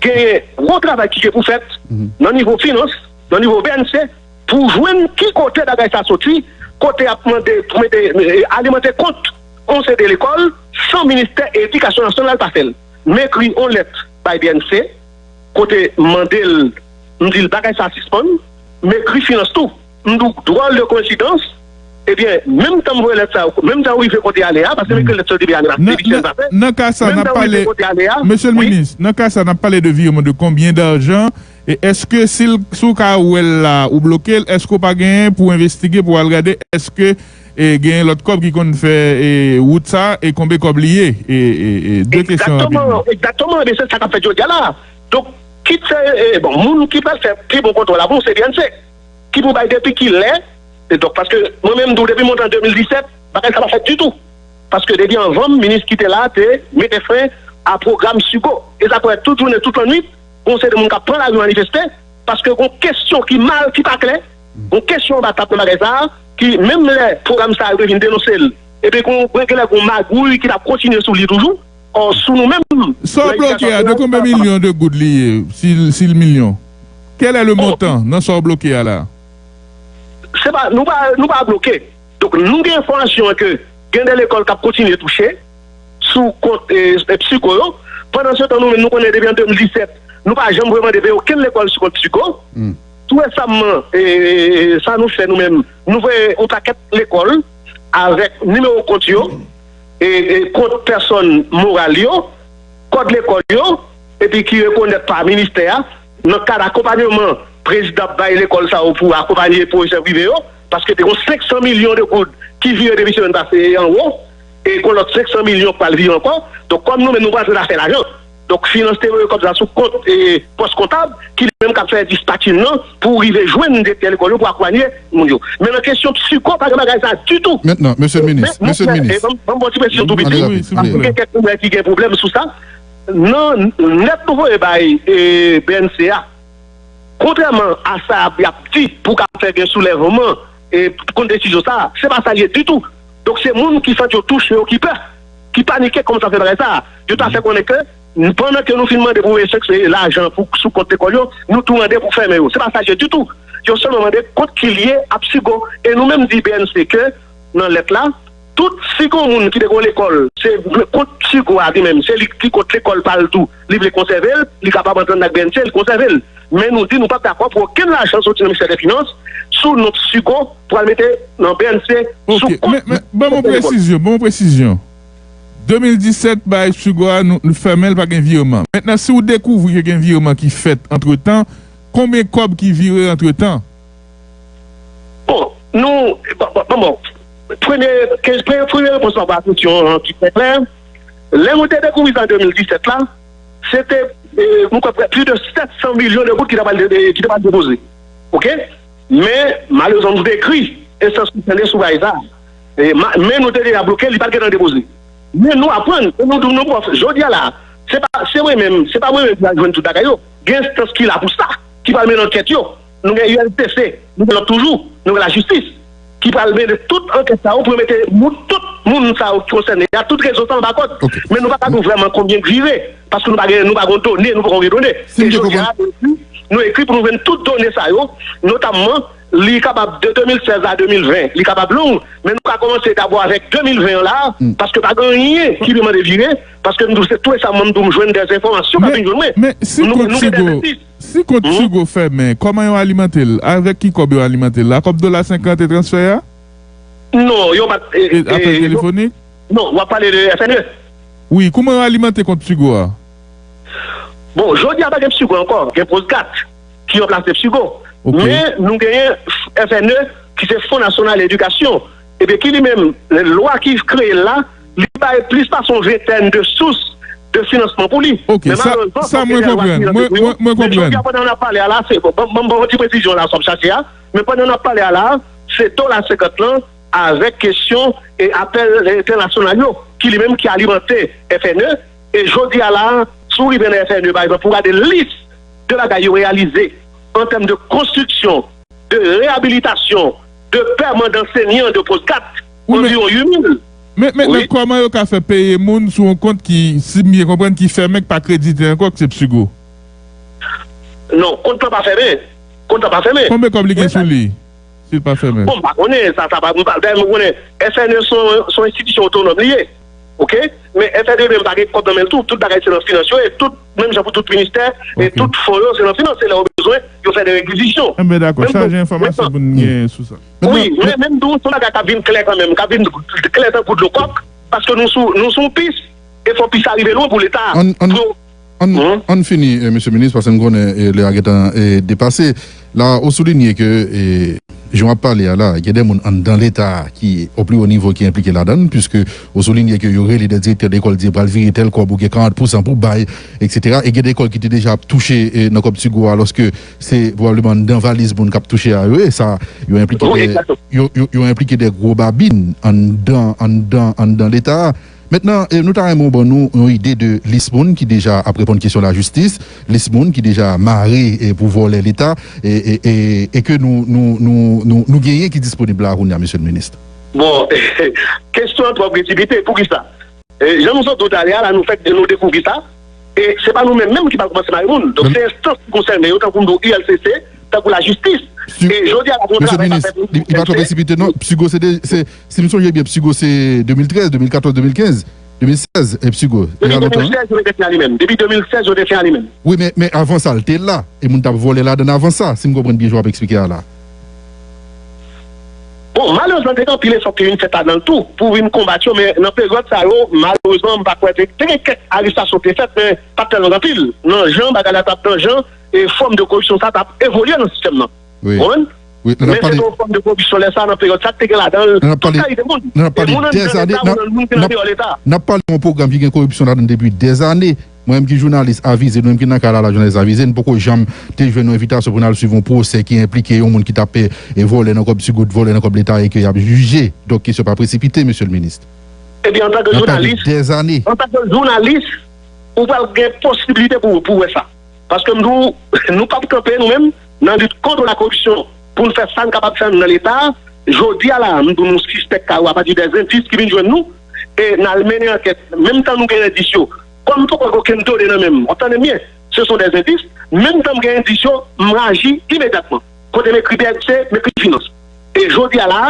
genyen gwo travay ki gen pou fèt nan nivo finans, nan nivo B N C, pou jwenn ki kote bagay sa soti, kote y ap mande pou mete, e, alimante kont yon seri de lekòl san ministè edikasyon nasyonal pa fè l. M ekri yon lèt bay B N C, kote m mande l, m di l bagay sa sispann, m ekri finans tou. M di w, dwòl de koyensidans, ebyen, menm tan m voye lèt sa yo, menm tan yo rive kote y ale a, paske m ekri lèt sa yo depi ane pase, depi sèz avril, menm tan yo rive kote y ale a, mesye l minis, nan ka sa, n ap pale de virement de combien d'argent? E èske si l, si w ka wè l la, ou bloke l, èske w pa genyen pou w envestige, pou w al gade, èske, e, genyen lòt kòb ki konn fè, e, wout sa, e konbe kòb li ye? E, e, e, de kesyon rapidman. Egzakteman, egzakteman, ebyen, se sa k ap fèt jodi a la. Donk, kit se, e, bon, moun ki pral fè pi bon kontwòl la, bon, se B N C ki pou bay depi ki lè. E donk, paske mwen menm, m di w, depi m antre an de mil disèt, bagay sa pa fèt ditou. Paske depi anvan m, minis ki te la a te mete fen a pwogram PSUGO. E sa fè tout jounen, tout lannwit, gon seri de moun k ap pran lari manifeste, paske gon kesyon ki mal, ki pa klè, gon kesyon anba tab nan bagay sa a, ki menm lè pwogram sa a yo te vin denonse l, epi gen yon, gen lè gen yon magouy ki t ap kontinye sou li toujou, ò, sou nou menm. Sa w bloke a, de konbyen milyon de goud li ye, si, si l milyon? Quel est le montant nan sa w bloke a la? Se pa, nou pa, nou pa bloke. Donk, nou gen enfòmasyon ke gen de lekòl k ap kontinye touche sou kont, e, e, Psygo yo. Pandan se tan, nou menm, nou konnen depi an de mil disèt, nou pa janm voye mande peye okenn lekòl sou kont Psygo. Tou resaman, e, e, e, sa nou fè nou menm, nou voye yon pakèt lekòl avèk nimewo kont yo, e, e, kont pèsòn moral yo, kòd lekòl yo, epi ki rekonèt pa ministè a, nan kad akonpanyman prezidan ap bay lekòl sa yo pou akonpanye pwofesè prive yo, paske te gon senk san milyon de goud ki vire depi semèn pase anwo, e gon lòt senk san milyon k pral vire ankò. Donk, kòm nou menm nou pa antre nan afè lajan, donk, finans te voye kòb sa sou kont, e, pòs kontab, ki li menm k ap fè dispatching nan pou rive jwenn direktè lekòl yo pou akonpanye moun yo. Men nan kesyon Psygo, pa gen bagay sa ditou. Mentnan, mesye minis, mesye minis. Ban m ba w ti presizyon tou piti. Paske gen kèk moun ki gen pwoblèm sou sa. Nan lèt nou voye bay, e, B N C a, kontrèman a sa y ap di pou ka fè gen soulèvman, e, kont desizyon sa, se pa sa l ye ditou. Donk, se moun ki santi yo touche, yo ki pè, ki panike kòman sa fè bagay sa. Yo ta fè konnen ke, pandan ke nou fin mande pou voye chèk, se lajan pou, sou kont lekòl yo, nou tou mande pou fèmen yo. Se pa sa l ye ditou. Yo sèlman mande kont ki lye a Psygo. E nou menm di B N C ke, nan lèt la, tout, si gen yon moun ki te gen yon lekòl, se kont Psygo a li menm, se li ki kont lekòl pa l tou, li vle konsève l, li kapab antann ak B N C, li konsève l. Men nou di nou p ap dakò pou okenn lajan soti nan ministè dè finans sou non Psygo pou al mete nan B N C sou kont lekòl. Ok, men, men, ban m yon presizyon, ban m yon presizyon. De mil disèt, bay Psygo a, nou, nou fèmen l, pa gen vireman. Mentnan, si w dekouvri ke gen vireman ki fèt antretan, konbyen kòb ki vire antretan? Bon, nou, bon, bon, bon, bon. Premye, ke- premye, premye repons mwen ba kesyon an ki trè klè. Lè nou te dekouvri sa an de mil disèt la, se te, e, nou kwè, plis de sèt san milyon de goud ki te pral de- ki te pral depoze. Ok? Men, malerezman, nou te ekri enstans konsène sou bagay sa. E, ma- men nou te deja bloke, li pa t gentan depoze. Men nou aprann, e nou di nou pwòf, jodi a la, se pa, se mwen menm, se pa mwen menm ki al jwenn tout bagay yo. Gen enstans ki la pou sa, ki pral mennen ankèt yo. Nou gen U L C C, nou gen lòt toujou, nou gen lajistis, ki pral mennen tout ankèt sa yo pou yo mete moun, tout moun sa yo ki konsène a, tout rezo sa anba kòd. Ok. Men nou pa ka di w vrèman konbyen k vire, paske nou pa gen, nou pa gen done, nou poko gen done. Si m byen konprann. E jodi a, nou ekri, nou ekri pou nou jwenn tout done sa yo, notamman, li kapab de de mil sèz a de mil ven, li kapab long, men nou ka kòmanse dabò avèk de mil ven an la, paske pa gen anyen ki te mande vire, paske m di w se tou resaman m di w m jwenn dè enfòmasyon k ap vin jwenn mwen. Men, men si kont Psygo, si kont Psygo fèmen, kòman yo alimante l? Avèk ki kòb yo alimante l la? Kòb dola senkant e transfè a? Non, yo pa t, e, e, apèl telefonik? Non, w ap pale de F N E. Wi, kouman yo alimante kont Psygo a? Bon, jodi a pa gen Psygo ankò, gen Postgat ki ranplase Psygo. Ok. Men nou genyen F N E ki se Fon Nasyonal Edikasyon. Ebyen ki li menm, lwa ki kreye l la, li bay plis pase yon ventèn de sous de finansman pou li. Ok, men sa, malerezman, sa mwen konprann. Mwen, mwen, mwen konprann. Men jodi a pandan n ap pale a la, se, bon, ban m ba w yon ti presizyon la, sa w ap chache a. Men pandan n ap pale a la, se dola senkant lan, avèk kesyon e apèl entènasyonal yo, ki li menm ki alimante F N E. E jodi a la, si w rive nan F N E, pa egzanp, pou w gade lis de bagay yo reyalize an tèm de konstriksyon, de reyabilitasyon, de pèman dansènyan, de Postgat, anviwon uit mil. Men, men, men kòman yo ka fè peye moun sou yon kont ki, si m byen konprann, ki fèmen, ki pa kredite ankò, ki se Psygo? Non, kont lan pa fèmen. Kont lan pa fèmen. Konbyen kòb li gen sou li? Si l pa fèmen. Bon, m pa konnen, sa, sa pa, m pa, dayè, m konnen F N E se yon, se yon enstitisyon otonòm li ye. Ok? Men F N E menm pa gen kòb nan men l tou. Tout bagay se nan finans yo ye. Tout, menm jan pou tout ministè, e tout fon yo, se nan finans. Se lè yo bezwen, yo fè de rekizisyon. Enben, dakò. Chaje enfòmasyon pou n gen sou sa. Wi, men, men m di w, se yon bagay k ap vin klè kanmenm, k ap vin klè tankou dlo kòk, paske nou sou, nou sou yon pis, e fò pis la rive lwen pou Leta. Ann, ann, ann, ann fini, e, mesye minis, paske m konnen, e, lè a gentan, e, depase. La, ou soulinye ke, e, jan w ap pale a la, gen de moun anndan Leta a ki, o pli wo nivo, ki enplike ladan l, piske ou soulinye ke yo rele de direktè lekòl, di pral vire tèl kòb, ou gen karant pousan pou bay, etsetera. E gen de lekòl ki te deja ap touche, e, nan kòb Psygo a, alòske se pwobableman anndan valiz moun k ap touche a yo ye. Sa, yo enplike de, yo, yo, yo enplike de gwo babin anndan, anndan, anndan Leta a. Mentnan, e, nou ta renmen w ban nou yon ide de lis moun ki deja ap reponn kesyon lajistis, lis moun ki deja mare, e, pou vòlè Leta, e, e, e, e ke nou, nou, nou, nou, nou genyen ki disponib la kounye a, mesye le minis. Bon, kesyon an twò presipite. Poukisa? E, jan nou sot di w talè a la, nou fèk nou dekouvri sa. E se pa nou menm menm ki pral kòmanse mare moun. Donk, se enstans ki konsène yo, tankou m di w, I L C C, tankou lajistis. E jodi a la, gon travay k ap fèt. Li pa twò presipite, non. Psigo, se de, se, si m sonje byen, Psigo, se de mil trèz, de mil katòz, de mil kenz, de mil sèz, e Psigo. Depi de mil sèz, yo te fè a li menm. Depi de mil sèz, yo te fè a li menm. Wi, men, men avan sa, l te la. E moun t ap vòlè ladan l avan sa, si m konprann byen jan w ap eksplike a la. Bon, malerezman, te gen anpil efò ki vin fèt ladan l tou, pou vin konbat yo, men nan peryòd sa yo, malerezman, m pa kwè te, te gen kèk arestasyon te fèt, men pa t tèlman anpil. Nan jan bagay la t ap, nan jan, e fòm de koripsyon sa t ap evolye nan sistèm nan. Wi. Ou konprann? Wi, men se te yon fòm de koripsyon lè sa, nan peryòd sa, ki te gen ladan l tout kalite moun. Nan ap pale dèzane, nan ap pale yon pwogram ki gen koripsyon ladan l depi dèzane. Mwen menm ki jounalis avize, nou menm ki nan kay la, la jounalis avize, n poko janm te jwenn yon envitasyon pou n al swiv yon pwosè ki enplike yon moun ki t ap, e, vòlè nan kòb Psigo, vòlè nan kòb Leta e ke y ap jije. Donk, kesyon pa presipite, mesye le minis. Ebyen, antanke jounalis, antanke jounalis, ou pral gen posiblite pou, pou wè sa. Paske m di w, nou p ap kanpe, nou menm, nan lit kont la koripsyon, pou n fè sa n kapab fè nan Leta. Jodi a la, m di w, nou sispèk kay ou apati dè endis ki vin jwenn nou, e n al mennen ankèt. Menm tan nou gen endis yo, kòm m poko gen okenn done nan men m, w ap tande m byen, se son dè endis, menm tan m gen endis yo, m aji imedyatman. Kote m ekri P L C, m ekri finans. E jodi a la,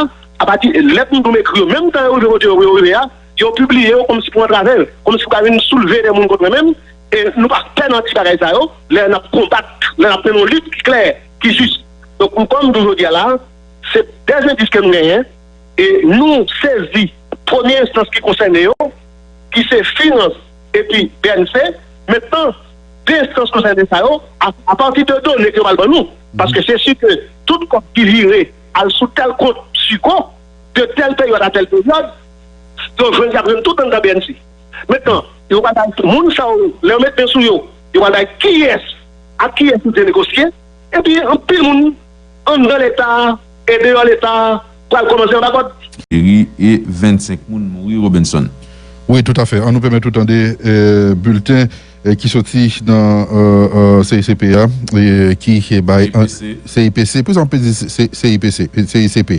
apati lèt m di w m ekri yo, menm tan yo rive kote yo, yo rive a, yo pibliye yo kòmsi pou antrave, kòmsi pou ka vin soulve de moun kont mwen menm, e nou pa pè nan ti bagay sa yo, lè n ap konbat, lè n ap mennen yon lit ki klè, ki jis. Donk, m, kòm m di w jodi a la, se dè endis ke nou genyen, e nou sezi premye enstans ki konsène yo, ki se finans epi B N C. Mentnan, de enstans konsène sa yo, a, apati de done ke yo pral ban nou, paske se si ke tout kòb ki vire al sou tèl kont Psigo, de tèl peryòd a tèl peryòd, yo jwenn, y ap jwenn tout anndan B N C. Mentnan, yo pral bay moun sa yo, lè yo met men sou yo, yo pral bay kiyès, ak kiyès yo te negosye, epi anpil moun anndan Leta e deyò Leta pral kòmanse anba kòd. Eri e vennsenk moun mouri, Robinson. Wi, toutafè. An nou pèmèt ou tande, e, bilten, e, ki soti nan, e, e, C I C P a, e, ki, e, bay an, C I P C. C I P C. Poukisa m pe di C-, C-, C I P C, e, C I C P?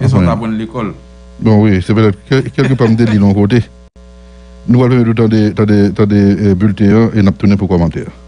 Gen sa w t aprann lekòl. Bon, wi, se petèt kè-, kèlkepa m te li l yon kote. Nou pral pèmèt ou tande, tande, tande, e, bilten an e n ap tounen pou kòmantè a.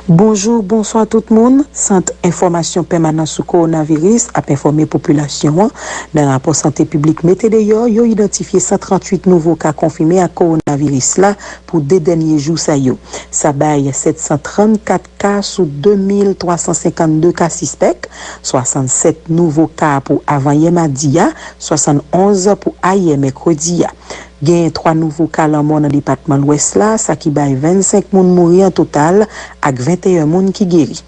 Bonjou, bonswa tout moun. Sant Enfòmasyon Pèmanan sou Kowonaviris ap enfòme popilasyon an. Nan rapò Sante Piblik mete deyò, yo idantifye san tranntuit nouvo ka konfime ak kowonaviris la pou de dènye jou sa yo. Sa bay sèt san trannkat ka sou de mil twa san senkannde ka sispèk, swasannsèt nouvo ka pou avanyè madi a, swasannonz pou ayè mèkredi a. Genyen twa nouvo ka lanmò nan depatman Lwès la, sa ki bay vennsenk moun mouri an total ak venteyen moun ki geri.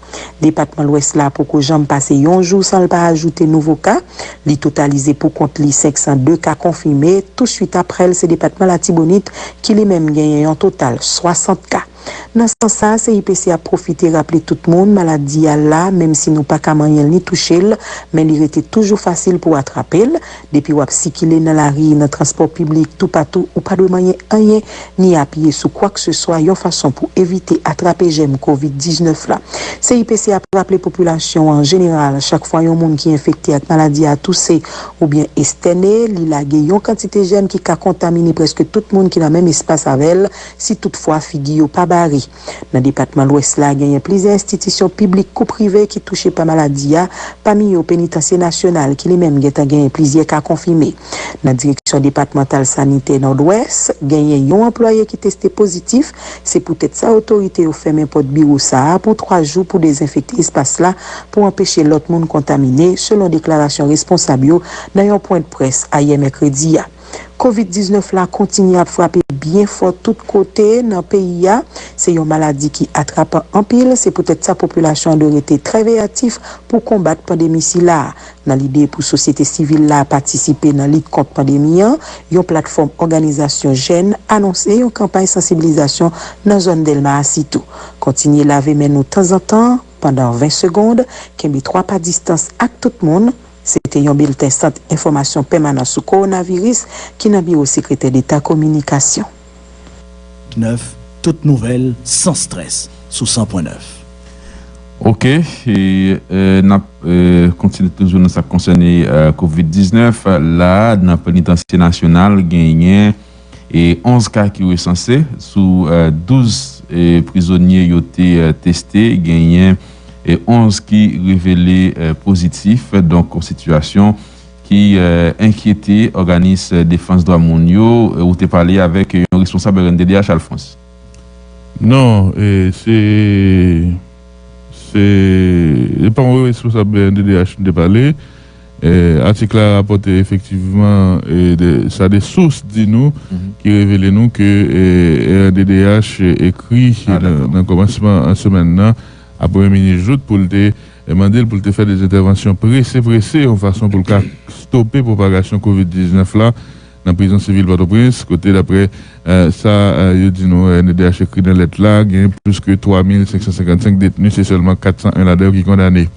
Depatman Lwès la poko janm pase yon jou san l pa ajoute nouvo ka. Li totalize pou kont li senk san de ka konfime. Touswit aprè l, se depatman Latibonit ki li menm genyen yon total swasant ka. Nan sans sa, C I P C ap pwofite raple tout moun, maladi a la, menm si nou pa ka manyen l ni touche l, men li rete toujou fasil pou atrape l. Depi w ap sikile nan lari, nan transpò piblik, toupatou, ou pa dwe manyen anyen, ni apiye sou kwakseswa yon fason pou evite atrape jèm kovid diznèf la. C I P C ap raple popilasyon an jeneral, chak fwa yon moun ki enfekte ak maladi a touse oubyen estène, li lage yon kantite jèm ki ka kontamine prèske tout moun ki nan menm espas avè l, si toutfwa figi yo pa bare. Nan depatman Lwès la, genyen plizyè enstitisyon piblik kou prive ki touche pa maladi a, pami yo Penitansye Nasyonal ki li menm gentan genyen plizyè ka konfime. Nan Direksyon Depatmantal Sanitè Nòdwès, genyen yon anplwaye ki teste pozitif. Se poutèt sa otorite yo fèmen pòt biwo sa a pou twa jou pou dezenfekte espas la pou anpeche lòt moun kontamine, selon deklarasyon responsab yo nan yon pwennprès ayè mèkredi a. Kovid diznèf la kontinye ap frape byen fò tout kote nan peyi a. Se yon maladi ki atrapan anpil, se poutèt sa popilasyon an dwe rete trè veyatif pou konbat pandemi sila a. Nan lide pou sosyete sivil la patisipe nan lit kont pandemi an, yon platfòm òganizasyon jèn anonse yon kanpay sansibilizasyon nan zòn Dèlma a sitou. Kontinye lave men nou tanzantan, pandan ven segond, kenbe twa pa distans ak tout moun. Se te yon bilten Sant Enfòmasyon Pèmanan sou Kowonaviris ki nan biwo Sekretè Deta Kominikasyon. Nèf, tout nouvèl, san strès, sou san pwen nèf. Ok, e, e, n ap e, kontinye toujou nan sa k konsène e, kovid diznèf. La, nan Penitansye Nasyonal, genyen e onz ka ki resanse. Sou e, douz e, prizonye yo te e, teste, genyen e onz ki revele e, pozitif. Donk, yon sitiyasyon ki e, enkyete òganis defans dwa moun yo. E, ou te pale avèk yon responsab R N D D H, Alphonse. Non, e, se se e pa yon responsab R N D D H m te pale. E, atik la rapòte efektivman e, de, sa de sous di nou ki revele nou ke e, R N D D H ekri nan, nan kòmansman semèn nan a Premye Minis Jouthe pou l te e, mande l pou l te fè de entèvansyon prese prese yon fason pou l ka stope pwopagasyon kovid diznèf la nan prizon sivil Pòtoprens, kote daprè e, sa e, yo di nou, R N D D H ekri nan lèt la, gen plis ke twa mil senk san senkannsenk detni, se sèlman kat san en ladan yo ki kondane.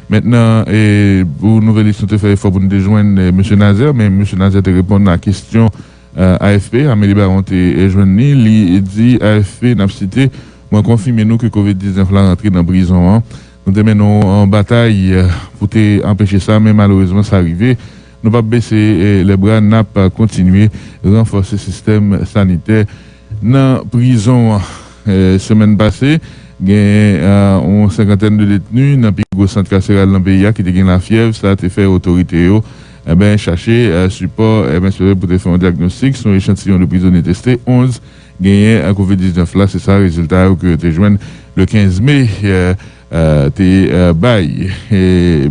Mentnan, e, pou Nouvèlis, nou te fè efò pou nou te jwenn e, mesye Nazaire, men mesye Nazaire te reponn a kesyon e, A F P, Amélie Baron te e, jwenn li, li di A F P, n ap site, mwen konfime nou ke kovid diznèf la rantre nan prizon an. Nou te mennen yon batay e, pou te anpeche sa, men malerezman sa rive. Nou p ap bese e, lè bra, n ap kontinye ranfòse sistèm sanitè nan prizon an. E, semèn pase, gen e, yon senkantèn de detni nan pi gwo sant kaseral nan peyi a ki te gen lafyèv. Sa te fè otorite yo enben chache e, sipò enben se pou te fè yon dyagnostik sou yon echantiyon de prizonye teste. Onz genyen e, kovid diznèf la. Se sa rezilta yo ke yo te jwenn le kenz me e, e, te e, bay. E,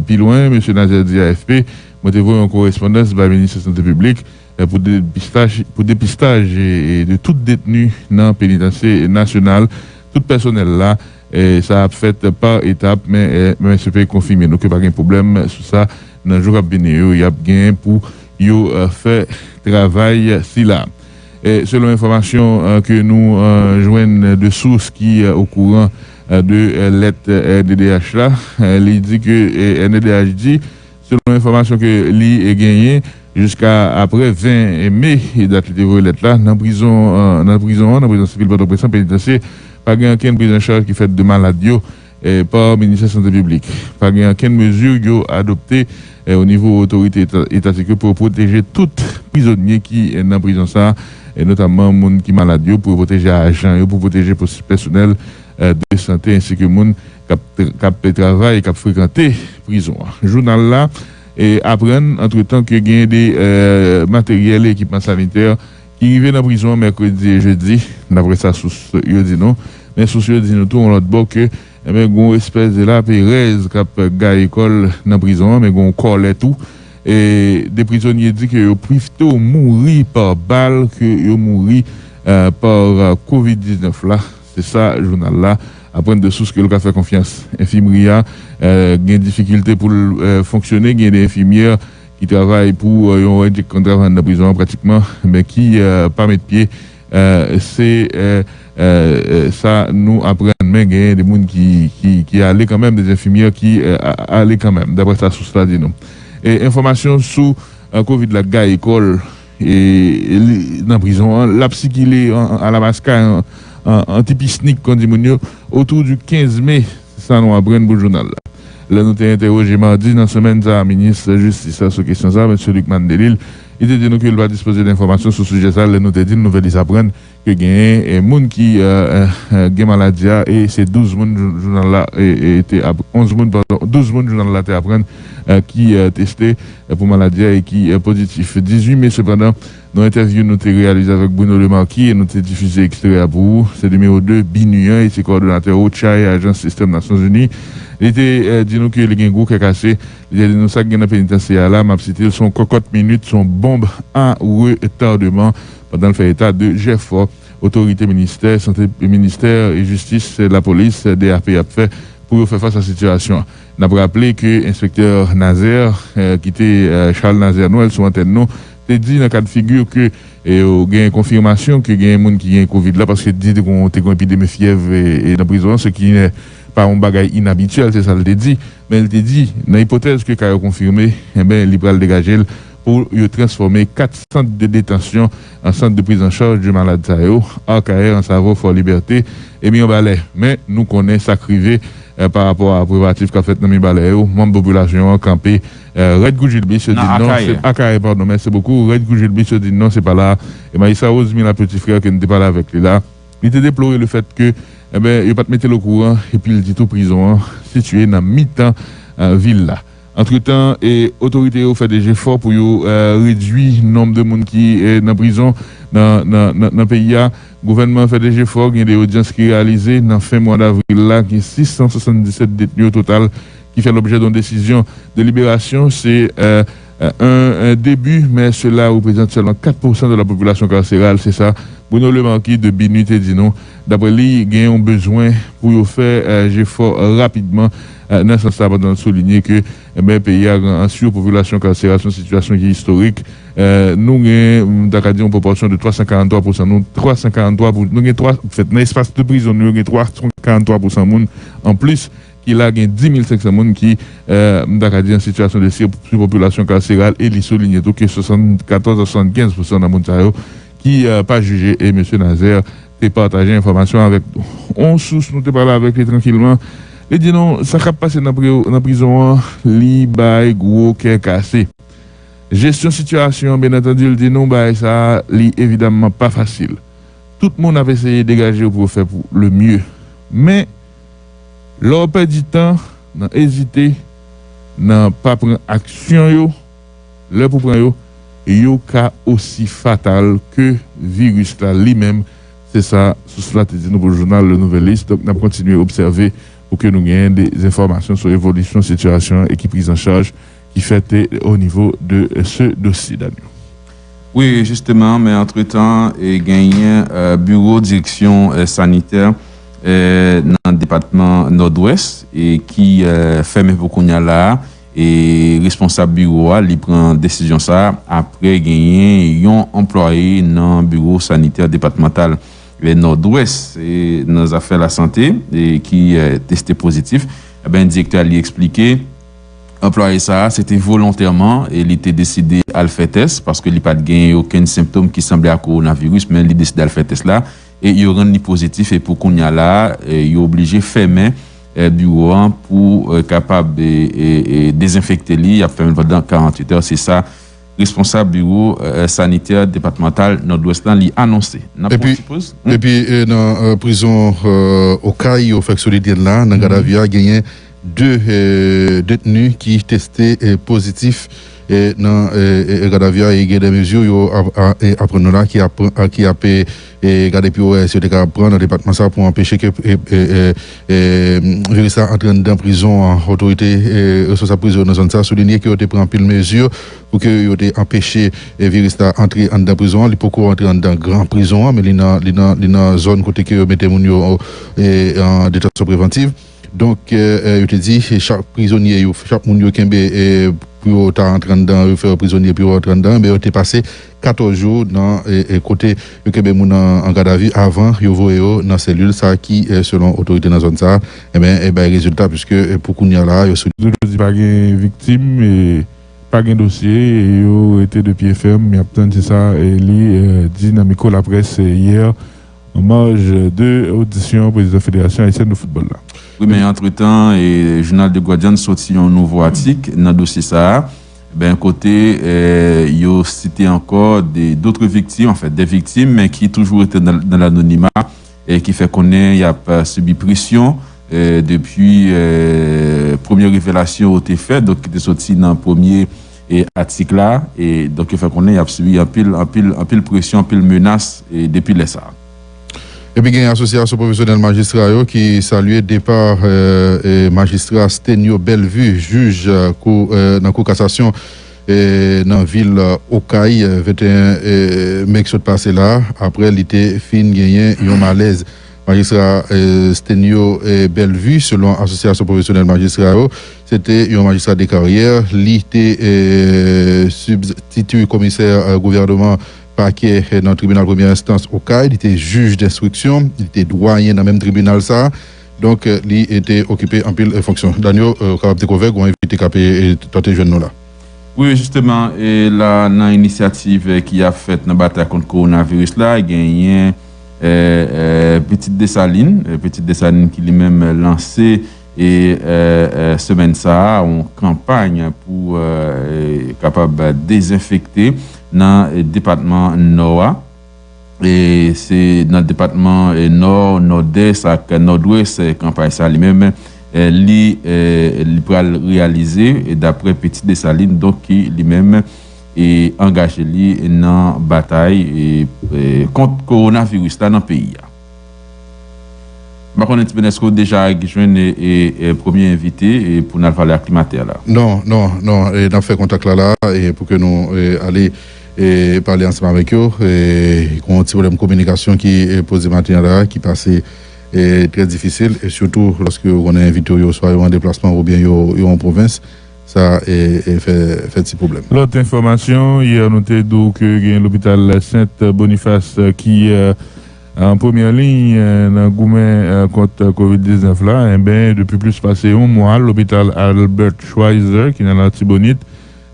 pi lwen, mesye Nazaire di A F P, mwen te voye yon korespondans bay Ministè Sante Piblik e, pou depistaj, pou depistaj e, e, de tout detni nan Penitansye Nasyonal, tout pèsonèl la. E, sa ap fèt pa etap, men e, M S P konfime nou ke pa gen pwoblèm sou sa. Nan jou k ap vini yo, y ap gen pou yo e, fè travay sila. E, selon enfòmasyon e, ke nou e, jwenn de sous ki e, okouran e, de e, lèt e, R N D D H la, e, li di ke e, R N D D H di, selon enfòmasyon ke li e, genyen, jiska aprè ven me, e, dat li te voye lèt la, nan prizon e, nan prizon an, nan prizon sivil Pòtoprens lan, penitansye, pa gen okenn priz an chaj ki fèt de malad yo e, pa Ministè Sante Piblik. Pa gen okenn mezi yo adopte e, o nivo otorite eta- etatik yo pou yo pwoteje tout prizonye ki e, nan prizon sa a, e notamman moun ki malad yo, pou yo pwoteje ajan yo, pou pwoteje pos- pèsonèl e, de sante, ensi ke moun k ap tr- k ap travay, k ap frekante prizon an. Jounal la e, aprann, antretan, ke gen de e, materyèl e ekipman sanitè ki rive nan prizon an mèkredi e jedi, daprè sa sous yo di nou. Men sous yo di nou tou yon lòt bò ke enben, gen yon espès de laperèz k ap gaye kò l nan prizon an, men gen yon kòlè tou. E de prizonye di ke yo pito mouri pa bal ke yo mouri e, pa e, kovid diznèf la. Se sa jounal la aprann de sous ke l ka fè konfyans. Enfimri a e, gen difikilte pou l e, fonksyone, gen de enfimyè ki travay pou e, yon enjek konn travay anndan prizon an pratikman, men ki e, pa met pye. E, se e, e, e, sa nou aprann, men genyen de moun ki, ki, ki ale kanmenm, de enfimyè ki e, a- ale kanmenm, daprè sa sous la di nou. E, enfòmasyon sou e, kovid la gaye kò l e, e, li- nan prizon an, l ap sikile an- an- alamaskay, an, an, an ti pisnik, kon di moun yo, otou di kenz me, se sa nou aprann pou jounal la. Lè nou te entèwoje madi nan semèn sa a minis jistis la sou kesyon sa a, mesye Lucmane Delille, li te di nou ke li pa dispoze de enfòmasyon sou sijè sa a. Lè nou te di l, Nouvèlis aprann ke genyen e, moun ki e, e, e, gen maladi a, e se douz moun jou- jounal la e, e, te ap- onz moun, padon, douz moun jounal la te aprann e, ki e, teste e, pou maladi a e ki e, pozitif. Dizuit me, sepandan, nan entèvyou nou te reyalize avèk Bruno Lemarquis e nou te difize ekstrè a pou ou, se nimewo de BINUH e se kowòdonatè OCHA e Ajans Sistèm Nasyonzini. Li te e, di nou ke li gen gwo kè kase. Li te di nou sa k gen nan penitansye a la, m ap site l, se yon kòkòt minit, se yon bonb a retardman, pandan l fè eta de jèfò otorite ministè sante, ministè jistis, lapolis, D A P ap fè pou yo fè fas a sitiyasyon an. N ap raple ke enspektè Nazaire, e, ki te e, Charles Nazaire Noël sou antèn nou, te di nan kad figi ke e, yo gen konfimasyon ke gen moun ki gen kovid la, paske di te gon, te gon epidemi fyèv e, e nan prizon an, se ki e, pa yon bagay inabityèl, se sa l te di. Men l te di, nan ipotèz ke ka yo konfime, enben, li pral degaje l pou yo transfòme kat sant de detansyon an sant de priz an chaj de malad sa yo, Akayè, Ansavo, Fò Libète e Mibalè. Men, nou konnen sa k rive eh, pa rapò a preparatif k ap fèt nan Mibalè yo, manm popilasyon an kanpe, eh, rèd kou Jilbis yo di non, se Akayè, padon, mèsi bokou, rèd kou Jilbis yo di non, se pa la. E majistra Rosemila Petit Frère ke n te pale avèk li la, li te deplore le fèt ke, enben, yo pa t mete l okouran, epi l di tou prizon an sitiye nan mitan, eh, vil la. Antretan, e, otorite yo fè de jefò pou yo, eh, redui nonb de moun ki, eh, nan prizon nan, nan, nan, nan peyi a. Gouvènman an fè de jefò, gen de odyans ki reyalize nan fen mwa davril la, gen sis san swasanndisèt detni o total ki fè lobjè de yon desizyon de liberasyon. Se, eh, eh, un, un début, mais cela représente seulement quatre pour cent de la population carcérale, se sa Bruno Le Marquis de BINUH te di nou. Daprè li, gen yon bezwen pou yo fè, eh, jefò rapidman, eh, nan sans sa, pandan l soulinye ke, enben, peyi a gen an sipopilasyon karsera, se yon sitiyasyon ki istorik. Eh, nou gen, m ta ka di, yon pwopòsyon de twa san karant twa pou san. Nou, twa san karant twa pou, nou gen twa, anfèt, nan espas de prizon nou yo, gen twa san karant twa pou san moun anplis ki la, gen dis mil senk san moun ki, eh, m ta ka di, an sitiyasyon de si-, sipopilasyon karseral, e li soulinye tou ke swasannkatòz a swasannkenz pou san nan moun sa yo ki, eh, pa jije, e mesye Nazaire te pataje enfòmasyon avèk nou. On sous nou te pale avèk li trankilman, li di nou sa k ap pase nan pri-, nan prizon an, li bay gwo kè kase. Jesyon sitiyasyon an, byen antandi, li di nou bagay sa a, li evidamman pa fasil. Tout moun ap eseye degaje yo pou yo fè pou le mieux. Men, lè w pèdi tan nan ezite, nan pa pran aksyon yo, lè pou pran yo, yo ka osi fatal ke viris la li menm. Se sa sous la te di nou pou jounal Le Nouvelliste. Donk, n ap kontinye obsève pou ke nou genyen de enfòmasyon sou evolisyon sitiyasyon an e ki priz an chaj ki fèt, eh, o nivo de, eh, se dosye, Daniel. Wi, jisteman, men antretan, eh, genyen, eh, biwo direksyon, eh, sanitè, eh, nan depatman Nòdwès e ki, eh, fèmen pou kounye a la a. E responsab biwo a, li pran desizyon sa a apre genyen yon anplwaye nan biwo sanitè depatmantal, eh, Nòdwès, e nan zafè lasante, e ki, eh, teste pozitif. Eben, direktè a, li eksplike, anplwaye sa a, se te volontèman, e li te deside al fè tès, paske li pa t genyen okenn senptòm ki sanble a kowonaviris, men li deside al fè tès la, e yo rann li pozitif, e pou kounye a la a, e yo oblije fèmen, e, biwo an pou, e, kapab, e, e, e, dezenfekte li, y ap fèmen l pandan karanntuit è, se sa responsab biwo, e, sanitè depatmantal Nòdwès lan, li anonse. N ap pran yon ti poz. Epi, e, nan, e, prizon, e, Okay, yo fèk soulinye l la, nan gadavi a, genyen de, e, detni ki teste, e, pozitif, e, nan, e, e, e, gadavi a, e gen de mezi yo ap, a, e, aprann nou la ki ap, a, ki ap, e, e, gade pi wo, e, si yo te ka pran nan depatman sa pou anpeche ke, e, e, e, e, viris la antre anndan prizon an. Otorite, e, responsab prizon nan zòn sa soulinye ke yo te pran anpil mezi pou ke yo te anpeche, e, viris la antre anndan prizon an. Li poko antre anndan gran prizon an, men li nan, li nan, li nan zòn kote ke yo mete moun yo, e, an detansyon prevantiv. Donk, e, e, yo te di, e, chak prizonye yo, chak moun yo kenbe, e, pou yo ta antre anndan, yo fè yo prizonye pou yo antre anndan, men yo te pase katòz jou nan, e, e, kote yo kenbe moun an, an gadavi avan yo voye yo nan selil sa ki, e, selon otorite nan zòn sa, enben, e, bay rezilta, piske, e, pou kounye a la, yo sou. Toujou di pa gen viktim, e, pa gen dosye, e yo rete de pye fèm, y ap tann, se sa, e, li, e, di nan mikwo laprès, e, yè, an maj de odisyon prezidan Federasyon Ayisyèn de Foutbòl la. Wi, men antretan, e, jounal The Guardian soti yon nouvo atik nan dosye sa a. Ben, kote, e, yo site ankò de, d'autres victimes, en fait, des victimes, men ki toujou rete nan, nan lanonima, e ki fè konnen y ap, e, sibi presyon, e, depi, e, premye revelasyon yo te fè, donk ki te soti nan premye, e, atik la, e donk yo fè konnen y ap sibi anpil, anpil, anpil presyon, anpil menas, e depi lè sa a. Epi gen asosyasyon pwofesyonèl majistra yo ki salye depa, e, e, majistra Stenio Bellevue, jij, e, kou, e, nan kou kasasyon, e, nan vil, e, Okay, e, venteyen, e, me k sot pase la, apre li te fin genyen yon malèz. Majistra, e, Stenio, e, Bellevue, selon asosyasyon pwofesyonèl majistra yo, se te yon majistra de karyè. Li te, e, sibstiti komisè, e, gouvènman pakè, e, nan tribinal premyè enstans Okay. Li te jij denstriksyon. Li te dwayen nan menm tribinal sa a. Donk, e, li te okipe anpil, e, fonksyon. Daniel, e, kapab te kouvè, gwo envite k ap, e, tante jwenn nou la. Wi, jisteman, e la, nan inisyativ, e, ki ap fèt nan batay kont kowonaviris la, genyen, e, e, Pitit Desalin, e, Pitit Desalin ki li menm, e, lanse, e, e, e, semèn sa a, yon kanpay pou, e, e, kapab dezenfekte nan, e, depatman Nò a. E se nan depatman, e, Nò, Nòdès ak Nòdwès, e, kanpay sa li menm, e, li, e, li pral reyalize, e, daprè Pitit Desalin, donk, ki li menm, e, angaje li nan batay, e, e, kont kowonaviris la nan peyi a. M pa konnen, Ti Bèn, èske w deja jwenn, e, e, e, premye envite, e, pou n al pale ak klimatè la? Non, non, non, e, n ap fè kontak la, la, e, pou ke nou, e, ale, e, pale ansanm avèk yo, e, gen yon ti pwoblèm kominikasyon ki, e, poze maten an la, ki pase, e, trè difisil, e sitou lòske ou konnen envite w yo, swa yo an deplasman oubyen yo, yo an pwovens, sa, e, e, fè, fè ti pwoblèm. Lòt enfòmasyon, yè nou te di w ke gen lopital Sent Bonifas, e, ki, e, an premyè liy, e, nan goumen, e, kont kovid diznèf la, enben, depi plis pase yon mwa, lopital Albert Schweitzer, ki nan Latibonit,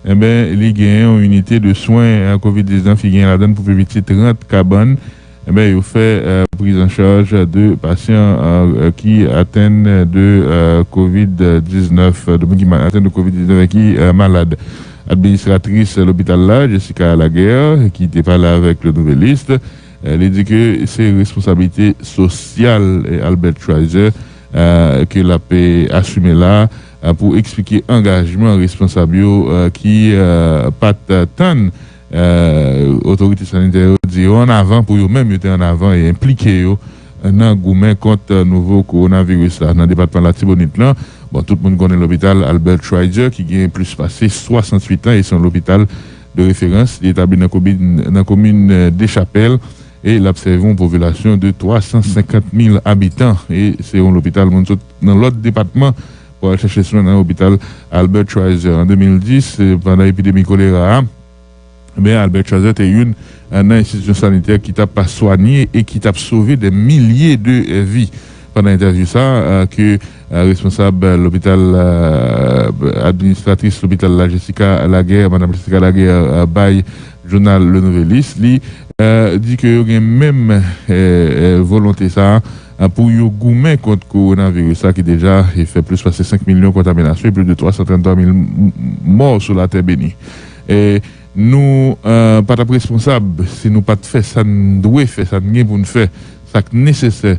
enben, li genyen yon inite de swen, e, kovid diznèf, ki genyen ladan l pou pi piti trant kabann. Enben, yo fè, e, priz an chaj de pasyan, e, ki atenn de, e, kovid diznèf, de moun ki ma-, atenn de kovid diznèf e ki, e, malad. Administratris lopital la, Jessica Laguerre, ki te pale avèk Le Nouvelliste, e, li di ke se responsablite sosyal, e, Albert Schweitzer, e, ke l ap, e, asime la, e, pou eksplike angajman responsab yo, e, ki, e, pa t tann, e, otorite sanitè yo di yo ann avan pou yo menm yo te ann avan e enplike yo nan goumen kont nouvo kowonaviris la nan depatman Latibonit lan. Bon, tout moun konnen lopital Albert Schweitzer ki gen plis pase swasanntuit an e se yon lopital de referans. Li etabli nan komin, nan komin, e, Dechapèl e l ap sèvi yon popilasyon de twa san senkant mil abitan. E se yon lopital moun sot nan lòt depatman pou al chèche swen nan lopital Albert Schweitzer. An de mil dis, e, pandan epidemi kolera a, ben, Albert Schweitzer te youn, e, nan enstitisyon sanitè ki t ap swanye e ki t ap sove dè milye de, e, vi. Pandan entèvyou sa, e, ke, e, responsab, e, lopital, e, administratris lopital la, Jessica Laguerre, madam Jessica Laguerre, e, bay jounal Le Nouvelliste, li, e, di ke yo gen menm, e, e, volonte sa a, e, pou yo goumen kont kowonaviris la ki deja, e, fè plis pase senk milyon kontaminasyon e plis de twa san tranntwa mil m-, m-, mò sou latè beni. E nou, e, pa t ap responsab si nou pa t fè sa n dwe fè, sa n gen pou n fè, sa k nesesè.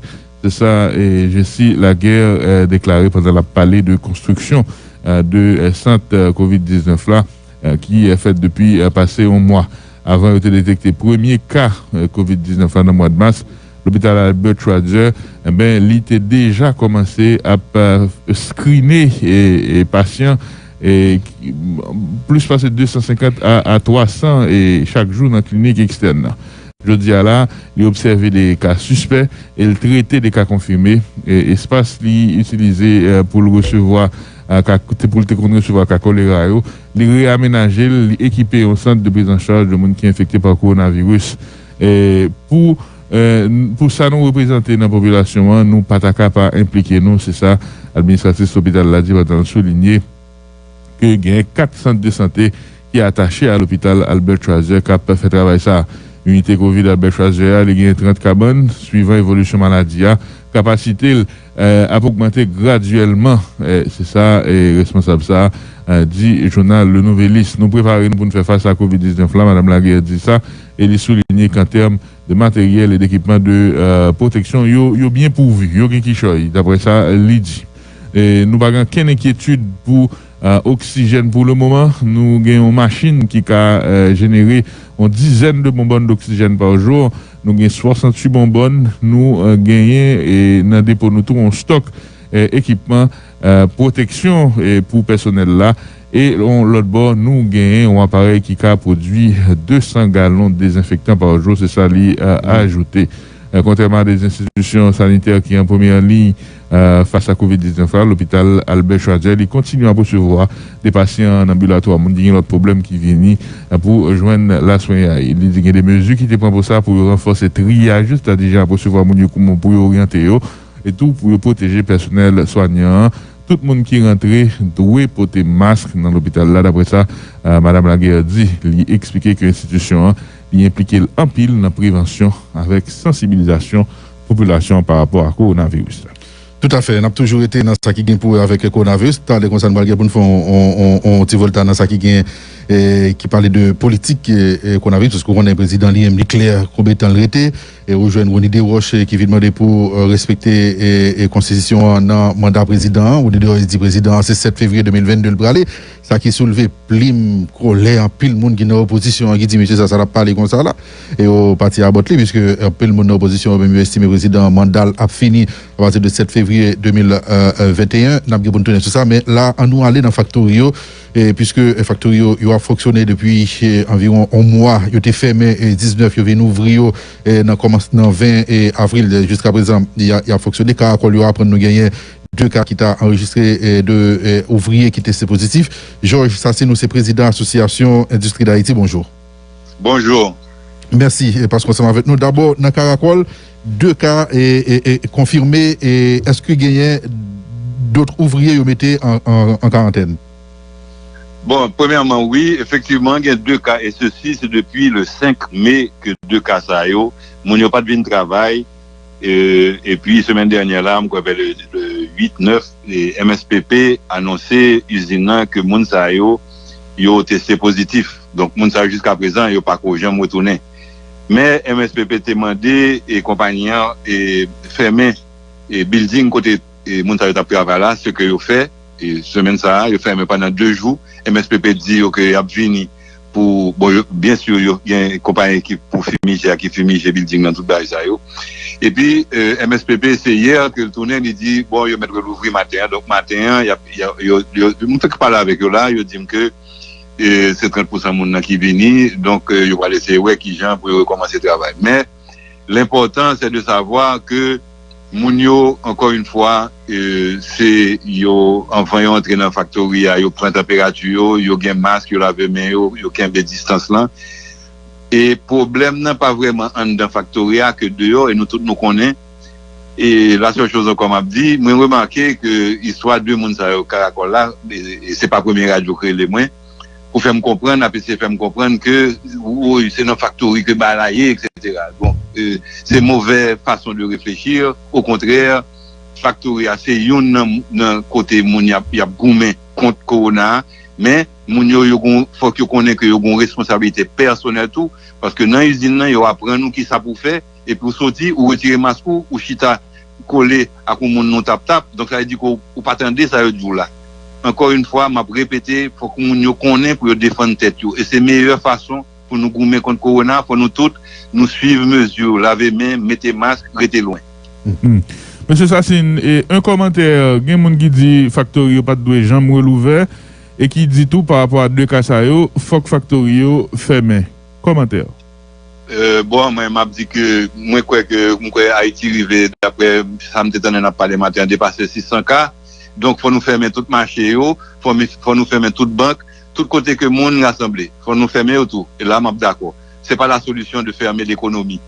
Se sa, e, Jessie Laguerre, e, deklare pandan l ap pale de konstriksyon, e, de, e, sant, e, kovid diznèf la, e, ki, e, fèt depi, e, pase yon mwa. Avan yo te detekte premye ka, e, kovid diznèf la nan mwa mas, lopital Albert Schweitzer, enben, li te deja kòmanse ap, e, skrine, e, e, pasyan, e, ki, plis pase de san senkant a, a twa san, e, chak jou nan klinik ekstèn nan. Jodi a la, li obsève de ka sispè e l trete de ka konfime. E, espas li itilize, e, pou l resevwa, e, ka, te, pou l te konn resevwa ka kolera yo, li reyamenaje l, li ekipe yon sant de priz an chaj de moun ki enfekte pa kowonaviris. E, pou, e, n-, pou sa nou reprezante nan popilasyon an, nou pa ta ka pa enplike nou, se sa administratris lopital la di pandan l soulinye ke gen kat sant de sante ki atache a lopital Albert Schweitzer k ap fè travay sa a. Inite kovid Albert Schweitzer a, li gen trant kabann, swivan evolisyon maladi a, kapasite l, e, ap ogmante gradyèlman. E, se sa, e, responsab sa a, e, di jounal Le Nouvelliste. Nou prepare nou pou n fè fas a kovid diznèf la, madam Laguerre di sa, e li soulinye k'an tèm de materyèl e dekipman de, e, pwoteksyon, yo, yo byen pouvi, yo gen kichòy, daprè sa li di. E nou pa gen okenn enkyetid pou, e, oksijèn pou le moman. Nou gen yon machin ki ka, e, jenere yon dizèn de bonbòn doksijèn pa jou. Nou gen swasanntuit bonbòn. Nou, e, genyen, e, nan depo nou tou yon stòk, e, ekipman, e, pwoteksyon, e, pou pèsonèl la. E yon lòt bò, nou genyen yon aparèy ki ka pwodui de san galon dezenfektan pa jou, se sa li, e, ajoute. E, kontrèman a de enstitisyon sanitè ki an premyè liy, e, fas a kovid diznèf la, lopital Albert Schweitzer, li kontinye ap resevwa de pasyan an anbilatwa, moun ki gen lòt pwoblèm ki vini, e, pou jwenn laswenyay. Li di gen de mezi ki te pran pou sa, pou yo ranfòse triyaj, sètadi jan ap resevwa moun yo kouman pou yo oryante yo, e tou pou yo pwoteje pèsonèl swanyan an. Tout moun ki rantre dwe pote mask nan lopital la, daprè sa, e, madam Laguerre di. Li eksplike ke enstitisyon an, li enplike l anpil nan prevansyon avèk sansibilizasyon popilasyon an pa rapò a kowonaviris la. Toutafè, n ap toujou rete nan sa ki gen pou wè avèk kowonaviris. Talè konsa, n pral gen pou n fè yon, yon, yon, yon ti vòlta nan sa ki gen, eh, ki pale de politik, eh, eh, kowonaviris, paske w konnen prezidan li menm li klè konbyen tan l rete. E ou jwenn Rony Desroches, eh, ki vin mande pou, eh, respekte, eh, eh, konstitisyon an nan manda prezidan an. Rony Desroches di prezidan an se sèt fevriye de mil vennde l prale. Sa ki soulve plim kòlè anpil moun ki nan opozisyon an ki di mesye sa, sa l ap pale konsa la. E yo pati abòt li, piske anpil moun nan opozisyon an menm yo estime prezidan an manda l ap fini apati de sèt fevriye de mil venteyen. N ap gen pou n tounen sou sa, men la, ann nou ale nan faktori yo, e piske, e, faktori yo, yo ap fonksyone depi, e, anviwon yon mwa. Yo te fèmen, e, diznèf, yo vin ouvri yo, e, nan kòmans-, nan ven, e, avril, e, jiska prezan, y a, y ap fonksyone. Karakòl yo aprann nou genyen de ka ki ta anrejistre, e, de, e, ouvriye ki teste pozitif. Jòj Sassine, ou se prezidan Asosyasyon Endistri Dayiti, bonjou. Bonjou. Mèsi, e, paske w ansanm avèk nou. Dabò, nan Karakòl, de ka, e, e, e, konfime, e èske genyen dòt ouvriye yo mete an, an, an karantèn? Bon, premyèman, wi, efektivman, gen de ka, e sesi, se depi le senk me ke de ka sa yo, moun yo pa t vin travay, e, epi semèn dènyè la, m kwè vè le, le uit, nèf, e M S P P anonse izin nan ke moun sa yo, yo teste pozitif. Donk, moun sa yo jiska prezan, yo pa ko janm retounen. Men M S P P te mande, e, konpayi an, e, fèmen, e, bilding kote, e, moun sa yo t ap travay la, se ke yo fè, e, semèn sa a, yo fèmen pandan de jou. M S P P di yo ke y ap vini pou, bon, yo, byen si yo gen konpayi ki pou fimije a, ki fimije bilding nan, tout bagay sa yo. Epi, e, M S P P, se yè ke l tounen, li di, bon, yo mèt relouvri maten an. Donk, maten an, y ap, y ap, yo, yo, m fèk pale avèk yo la, yo di m ke, e, se trant pousan moun nan ki vini, donk, e, yo pral eseye wè kijan pou yo rekòmanse travay. Men, lenpòtan, se de savwa ke moun yo, ankò yon fwa, e, se yo, anvan yo antre nan faktori a, yo pran tanperati yo, yo gen mask, yo lave men yo, yo kenbe distans lan. E pwoblèm nan pa vrèman anndan faktori a ke deyò, e nou tout nou konnen. E la sèl choz ankò m ap di, mwen remake ke istwa de moun sa yo Karakòl la, e, e se pa premye radyo k rele mwen, pou fè m konprann, ap eseye fè m konprann ke, woy, se nan faktori ke bagay la ye, et cetera. Bon, e, se movè fason de reflechi. Okontrè, faktori a se youn nan, nan kote moun y ap, y ap goumen kont kowona a, men moun yo, yo gon, fòk yo konnen ke yo gon responsablite pèsonèl tou, paske nan izin nan, yo aprann ou kisa pou w fè, epi w soti, ou retire mask ou, ou chita kole ak yon moun nou tap tap, donk sa vle di ke w, ou pa tande sa yo di w la. Ankò yon fwa, m ap repete, fòk moun yo konnen pou yo defann tèt yo. E se meyè fason pou nou goumen kont kowona, fò nou tout, nou swiv mezi, lave men, mete mask, rete lwen. Mhm. Mesye Sassine, e, yon kòmantè, gen moun ki di faktori yo pa t dwe janm relouvè, e ki di tou pa rapò a de ka sa yo, fòk faktori yo fèmen. Kòmantè. E, bon, mwen, m ap di ke mwen kwè ke, m kwè Ayiti rive, daprè sa m te tande n ap pale maten an, depase sis san ka. Donk, fò nou fèmen tout mache yo, fò, fò nou fèmen tout bank, tout kote ke moun rasanble. Fò nou fèmen yo tou. E la, m ap dakò. Se pa la solution de fermer l'économie.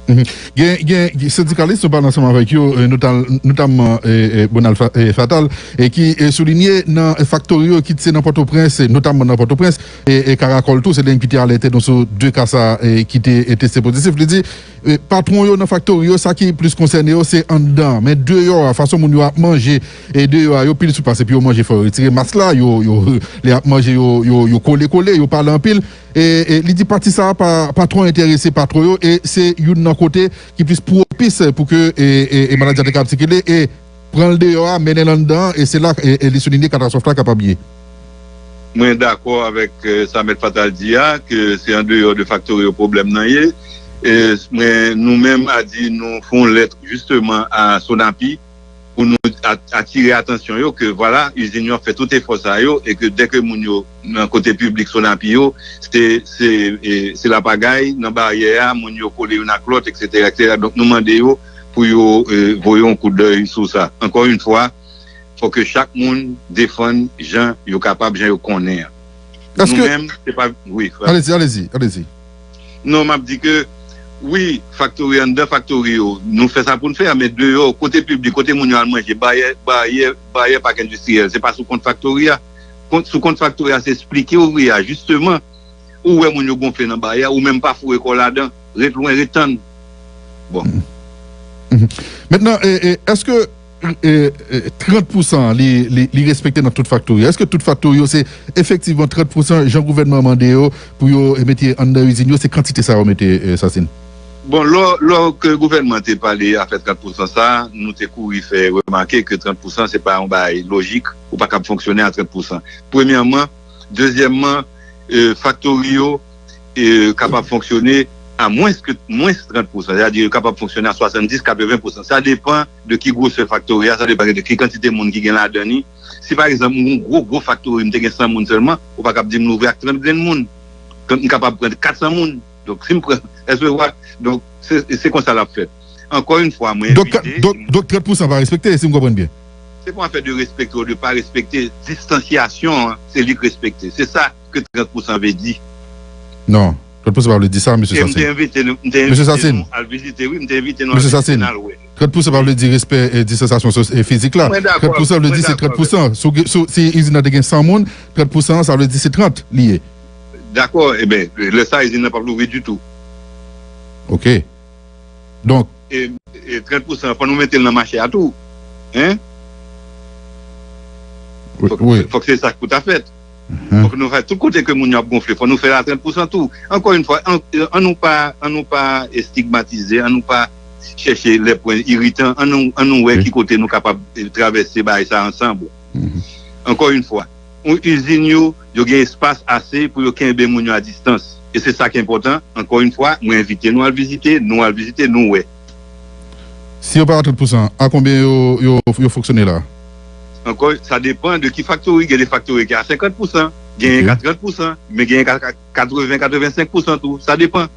Mhm. Gen, gen, gen sendikalis nou pale ansanm avèk yo, e, notal-, notamman, e, e, Bonald Fa-, e, Fatal, e ki, e, soulinye nan, e, faktori yo, kit se nan Pòtoprens, e, notamman nan Pòtoprens, e, e Karakòl tou, se li menm ki te alète nou sou de ka sa, e, ki te, e, teste pozitif. Li di, e, patwon yo nan faktori yo, sa ki plis konsène yo, se anndan. Men deyò a, fason moun yo ap manje, e deyò a, yo pil sou plas, epi yo manje, fò yo retire mask la, yo, yo, lè y ap manje, yo, yo, yo kole kole, yo pale anpil. E, e li di pati sa a pa, pa twò enterese patwon yo, e se youn nan kote ki plis pwopis pou ke, e, e, e maladi a te kapab sikile, e pran l deyò a, mennen l anndan, e se la, e, e li soulinye katastwòf la kapab ye. Mwen dakò avèk, e, sa Mèt Fatal di a, ke se andeyò de faktori yo pwoblèm nan ye. E, mwen, nou menm, a di nou fè yon lèt jisteman a Sonapi pou nou a-, atire atansyon yo ke, vwala, izin yo ap fè tout efò sa yo, e ke dèke moun yo nan kote piblik Sonapi yo, se, se, e, se lapagay, nan baryè a, moun yo kole youn ak lòt, et cetera, et cetera. Donk, nou mande yo pou yo, e, voye yon koudèy sou sa. Ankò yon fwa, fò ke chak moun defann jan yo kapab, jan yo konnen an. Èske Nou menm, se pa, wi, frè. Alezi, alezi, alezi. Non, m ap di ke, wi, faktori, anndan faktori yo, nou fè sa pou n fè a, men deyò, kote piblik, kote moun yo al manje, baryè, baryè, baryè pak endistriyèl, se pa sou kont faktori a. Kont, sou kont faktori a, se esplike ouvriye a, jisteman, ou wè moun yo gonfle nan baryè a, ou menm pa foure kò w ladan, ret lwen, ret tann. Bon. Mm. Mentnan, e, e, èske e, e, trant pousan li, li, li respekte nan tout faktori? Èske tout faktori yo se efektivman trant pousan jan gouvènman an mande yo pou yo, e, mete anndan izin yo, se kantite sa yo mete, e, Sasine? Bon, lò, lò ke gouvènman te pale afè trant pousan sa, nou te kouri fè remake ke trant pousan se pa yon bagay lojik, ou pa kab fonksyone a trant pousan. Premyèman, dezyèmman, e, faktori yo, e, kapab fonksyone a mwens ke, mwens trant pousan. Sètadi, yo kapab fonksyone a swasanndis, katreven pousan. Sa depann de ki gwosè faktori a, sa depann de ki kantite moun ki gen ladan li. Si, pa egzanp, yon gwo, gwo faktori, m te gen san moun sèlman, ou pa kab di m louvri ak trant grenn moun. M kapab pran kat san moun. Donk, si m pran, èske w wè? Donk, se, se konsa l ap fèt. Ankò yon fwa, mwen Donk, envite donk, donk trant pousan pa respekte, si m konprann byen. Se pa yon afè de respekte ou de pa respekte. Distansyasyon an, se li k respekte. Se sa ke trant pousan vle di. Non, trant pousan pa vle di sa, mesye Sasine. E m te envite nou, m te envite nou al vizite, wi, m te envite nou al vizite, n al wè. Trant pousan pa vle di respè, e, distansyasyon sos-, e, fizik la. Trant pousan vle di se trant pousan. Si w gen, si, si izin nan te gen san moun, trant pousan sa vle di se trant li ye. Dakò, eben, lè sa izin nan p ap louvri ditou. Ok. Donk, e, e trant pousan, fò nou mete l nan mache a tou. Hein? Wi, fòk, wi. Fòk se sa k pou ta fèt. Mhm. Fòk nou fè tout kote ke moun yo ap gonfle, fò nou fè l a trant pousan tou. Ankò yon fwa, an, an nou pa, an nou pa estigmatize, an nou pa chèche lè pwen iritan, an nou, an nou wè ki kote nou kapab, e, travèse bagay sa ansanm. Mhm. Ankò yon fwa, yon izin yo, yo gen espas ase pou yo kenbe moun yo a distans. E se sa ki enpòtan. Ankò yon fwa, mwen envite nou al vizite, nou al vizite, nou wè. Si yo pa a trant pousan, a konbyen yo, yo, yo fonksyone la? Ankò, sa depann de ki faktori. Gen de faktori ki a senkant pousan, genyen ki a trant pousan, men genyen ki a katreven, katrevensenk pousan tou. Sa depann.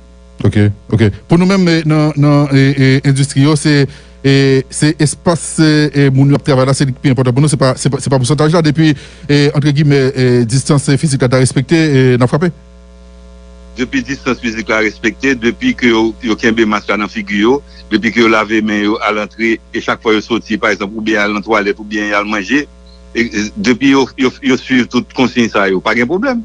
Ok, ok. Pou nou menm, e, nan, nan, e, e, endistri yo, se, e, se espas, e, e, moun yo ap travay la, se li ki pi enpòtan pou nou, se pa, se pa, se pa pousantaj la. Depi, e, antre gimè, e, distans, e, fizik la ta respekte, e, n ap frape. Depi distans fizik la respekte, depi ke yo, yo kenbe mask la nan figi yo, depi ke yo lave men yo al antre, e chak fwa yo soti, pa egzanp, oubyen al nan twalèt, oubyen y al manje, e, e, depi yo, yo, yo swiv tout konsiy sa yo, pa gen pwoblèm.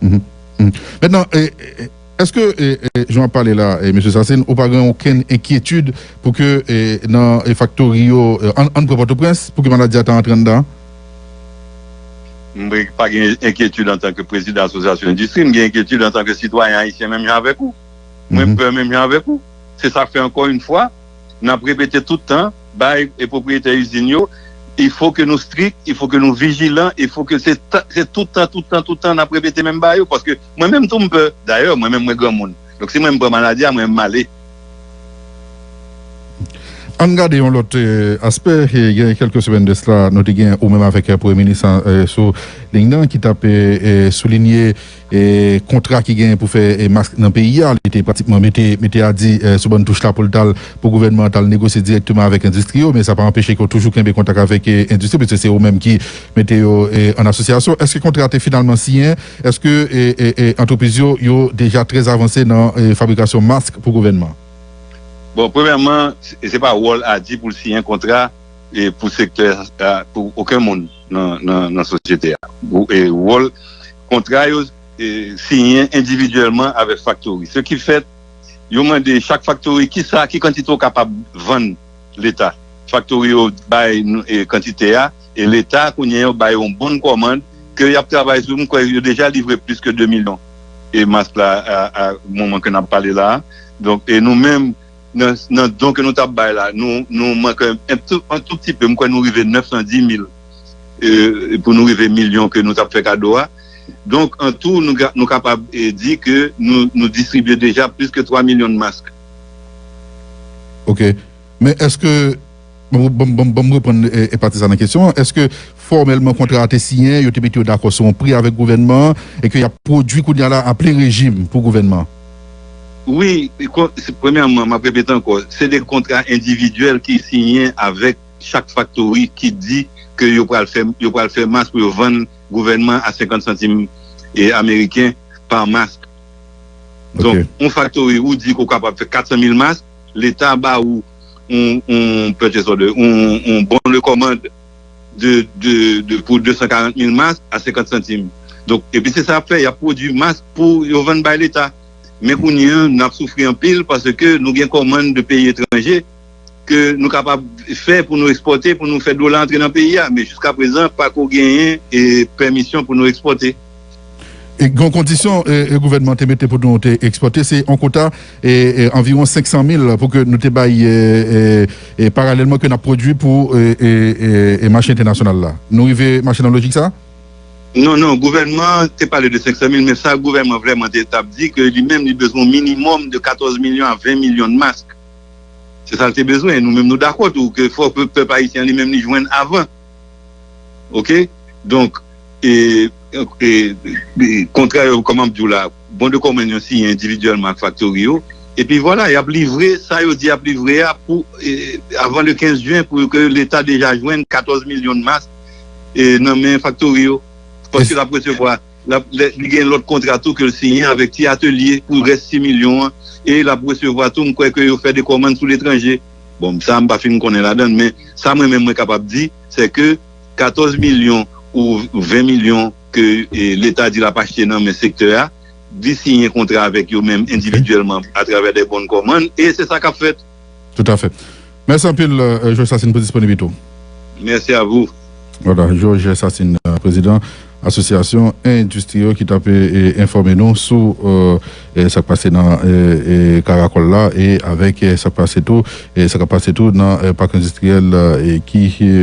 Mhm. Mhm. Mentnan, e, e, èske, e, e, jan w ap pale la, e, mesye Sasine, ou pa gen okenn enkyetid pou ke, e, nan, e, faktori yo, e, ann, ann pran Pòtoprens, pou ke maladi a ta antre anndan? Mwen pa gen enkyetid antanke prezidan asosyasyon endistri, m gen enkyetid antanke sitwayen ayisyen menm jan avèk ou. Mwen, mhm, pè menm jan avèk ou. Se sa k fè, ankò yon fwa, n ap repete tout tan, bay e pwopriyetè izin yo, il faut que nou strik, il faut que nou vijilan, il faut que se ta-, se tout tan, tout tan, tout tan n ap repete menm bagay yo, paske mwen menm tou m pè. Dayè, mwen menm mwen granmoun. Donk si mwen m pran maladi a, mwen m ale. Ann gade yon lòt, e, aspè. E, gen kèlke semèn de sla, nou te gen ou menm avèk, e, premye minis, e, sou liy nan ki t ap, e, e, soulinye e, kontra ki genyen pou fè, e, mask nan peyi a, li te pratikman mete, mete a di, e, sou bann touch la pou l t al, pou gouvènman an t al negosye dirèkteman avèk endistri yo, men sa pa anpeche ke w toujou kenbe kontak avèk, e, endistri, piske se ou menm ki mete yo, e, an asosyasyon. Èske kontra a te finalman siyen? Èske, e, e, e, antrepriz yo, yo deja trè avanse nan, e, fabrikasyon mask pou gouvènman? Bon, premyèman, se, se pa wòl ADIE pou l siyen kontra, e, pou sektè a, pou okenn moun nan, nan, nan sosyete a. Pou, e, wòl kontra yo, e, siyen endividyèlman avèk faktori. Se ki fèt, yo mande chak faktori kisa, ki kantite w kapab vann Leta. Faktori yo bay nou, e, kantite a, e Leta, kounye a, yo bay yon bon kòmand ke y ap travay sou, m kwè yo deja livre plis ke de milyon e mask la a, a moman ke n ap pale la a. Donk, e nou menm, nan, nan don ke nou t ap bay la, nou, nou manke yon tou, yon tou pti pe, m kwè nou rive nèf san di mil, e, pou nou rive milyon ke nou t ap fè kado a. Donk, an tou, nou, nou kapab, e, di ke nou, nou distribye deja plis ke twa milyon de mask. Ok. Men èske, ban m, ban m, ban m, ban m reprann, e, e, pati sa nan kesyon an, èske fòmèlman kontra a te siyen, yo te mete yo dakò sou yon pri avèk gouvènman an, e ke y ap pwodui kounye a la a plen rejim pou gouvènman an? Wi, e kon-, se, premyèman, m ap repete ankò, se de kontra endividyèl ki siyen avèk chak faktori ki di ke yo pral fè, yo pral fè mask pou yo vann gouvènman a senkant santim, e, ameriken pa mask. Donk, yon faktori ou di ke w kapab fè kat san mil mask, Leta ba ou yon, yon purchase order, yon, yon bon de kòmand de, de, de, pou de san karant mil mask a senkant santim. Donk, epi se sa y ap fè, y ap pwodui mask pou yo vann bay Leta. Men kounye a, n ap soufri anpil paske nou gen kòmand de peyi etranje ke nou kapab fè pou nou ekspòte, pou nou fè dola antre nan peyi a. Men jiska prezan, pako genyen e pèmisyon pou nou ekspòte. E gen yon kondisyon e, e gouvènman te mete pou nou te ekspòte, se yon kota e, e anviwon senk san mil pou ke nou te bay e, e, e paralèlman ke n ap pwodui pou e, e, e, e mache entènasyonal la. Nou rive mache nan lojik sa? Non, non, gouvènman te pale de senk san mil, men sa gouvènman vrèman te t ap di ke li menm li bezwen yon minimòm de katòz milyon a ven milyon de mask. Se sa l te bezwen. Nou menm nou dakò tou ke fò pèp ayisyen li menm li jwenn avan. Oke? Donk, e, e, e, kontra yo, kòman m di w la, bon de kòmann yo siyen endividyèlman ak faktori yo. Epi vwala, y ap livre sa yo di y ap livre a pou e, avan le kenz jen pou ke Leta deja jwenn katòz milyon de mask e, nan men faktori yo. Paske l ap resevwa, l ap, li gen lòt kontra tou ke l siyen avèk ti atelye pou rès sis milyon an. E l ap resevwa tou, m kwè ke yo fè de kòmann sou letranje. Bon, sa m pa fin konnen ladan l, men sa mwen menm mwen kapab di, se ke katòz milyon ou ven milyon ke e, Leta di l ap achte nan men sektè a, li siyen kontra avèk yo menm endividyèlman atravè de bon kòmann, e se sa k ap fèt. Toutafè. Mèsi anpil, Georges Sassine, pou disponibite w. Mèsi a vou. Vwala, Georges Sassine, prezidan Asosyasyon Endistri yo ki t ap e, enfòme nou sou e, sa k pase nan e, e, Karakòl la e avèk e, sa k pase tou e, sa k ap pase tou nan e, pak endistriyèl e, ki e,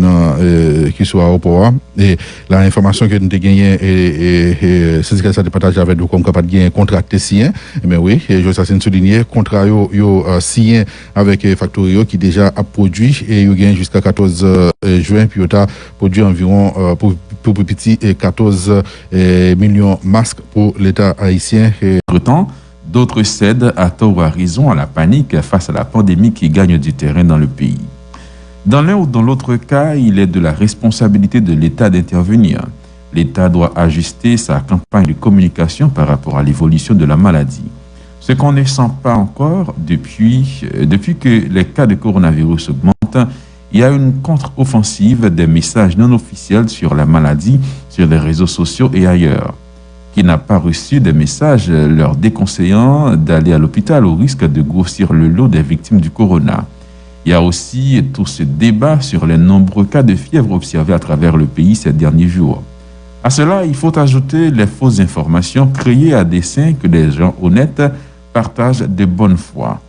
nan e, ki sou ayewopò a. E la enfòmasyon ke nou te genyen e, e, e sendika sa te pataje avèk nou kòm kwa pa t genyen kontra ki te siyen. Ebyen wi, e Georges Sassine soulinye kontra yo yo e, siyen avèk e, faktori yo ki deja ap pwodui e yo genyen jiska katòz e, jen pou yo ta pwodui anviwon e, pou, pou pi piti e, katòz e, milyon mask pou Leta ayisyen. E Entretemps, d'autres cèdent à tort ou à raison à la panique face à la pandémie qui gagne du terrain dans le pays. Dans l'un ou dans l'autre cas, il est de la responsabilité de l'État d'intervenir. L'État doit ajuster sa campagne de communication par rapport à l'évolution de la maladie. Ce qu'on ne sent pas encore depuis, euh, depuis que les cas de coronavirus augmentent, il y a une contre-offensive des messages non officiels sur la maladie sur les réseaux sociaux et ailleurs. Qui n'a pas reçu des messages leur déconseillant d'aller à l'hôpital au risque de grossir le lot des victimes du corona. Il y a aussi tout ce débat sur les nombreux cas de fièvre observés à travers le pays ces derniers jours. À cela, il faut ajouter les fausses informations créées à dessein que des gens honnêtes partagent de bonne foi.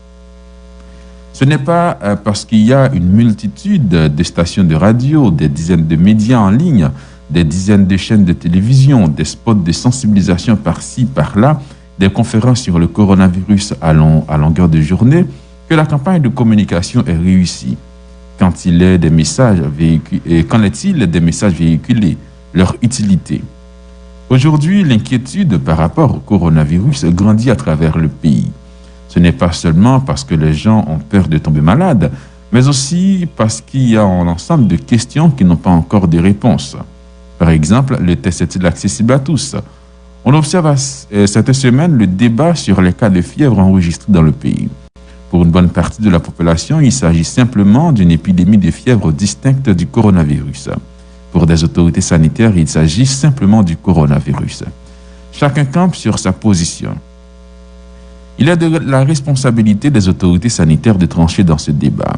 Ce n'est pas euh, parce qu'il y a une multitude de stations de radio, des dizaines de médias en ligne, des dizaines de chaînes de télévision, des spots de sensibilisation par-ci, par-là, des conférences sur le coronavirus à, long- à longueur de journée, que la campagne de communication est réussie. Quand il est des messages véhicu- euh, qu'en est-il des messages véhiculés, leur utilité ? Aujourd'hui, l'inquiétude par rapport au coronavirus grandit à travers le pays. Ce n'est pas seulement parce que les gens ont peur de tomber malades, mais aussi parce qu'il y a un ensemble de questions qui n'ont pas encore de réponse. Par exemple, le test est-il accessible à tous ? On observe à s- euh, cette semaine le débat sur les cas de fièvre enregistrés dans le pays. Pour une bonne partie de la population, il s'agit simplement d'une épidémie de fièvre distincte du coronavirus. Pour des autorités sanitaires, il s'agit simplement du coronavirus. Chacun campe sur sa position. Il est de la responsabilité des autorités sanitaires de trancher dans ce débat.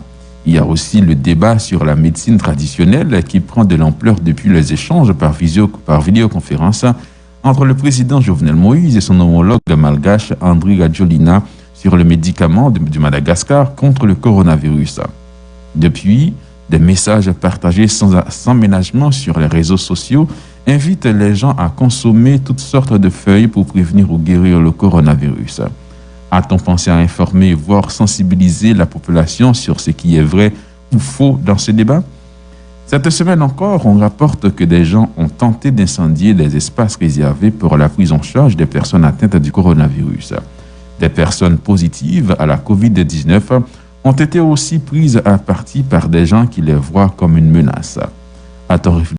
Il y a aussi le débat sur la médecine traditionnelle qui prend de l'ampleur depuis les échanges par, visio- par vidéoconférence entre le président Jovenel Moïse et son homologue malgache Andry Rajoelina sur le médicament de- du Madagascar contre le coronavirus. Depuis, des messages partagés sans, sans ménagement sur les réseaux sociaux invitent les gens à consommer toutes sortes de feuilles pour prévenir ou guérir le coronavirus. A-t-on pensé à informer, voire sensibiliser la population sur ce qui est vrai ou faux dans ce débat ? Cette semaine encore, on rapporte que des gens ont tenté d'incendier des espaces réservés pour la prise en charge des personnes atteintes du coronavirus. Des personnes positives à la covid dix-neuf ont été aussi prises à partie par des gens qui les voient comme une menace. A-t-on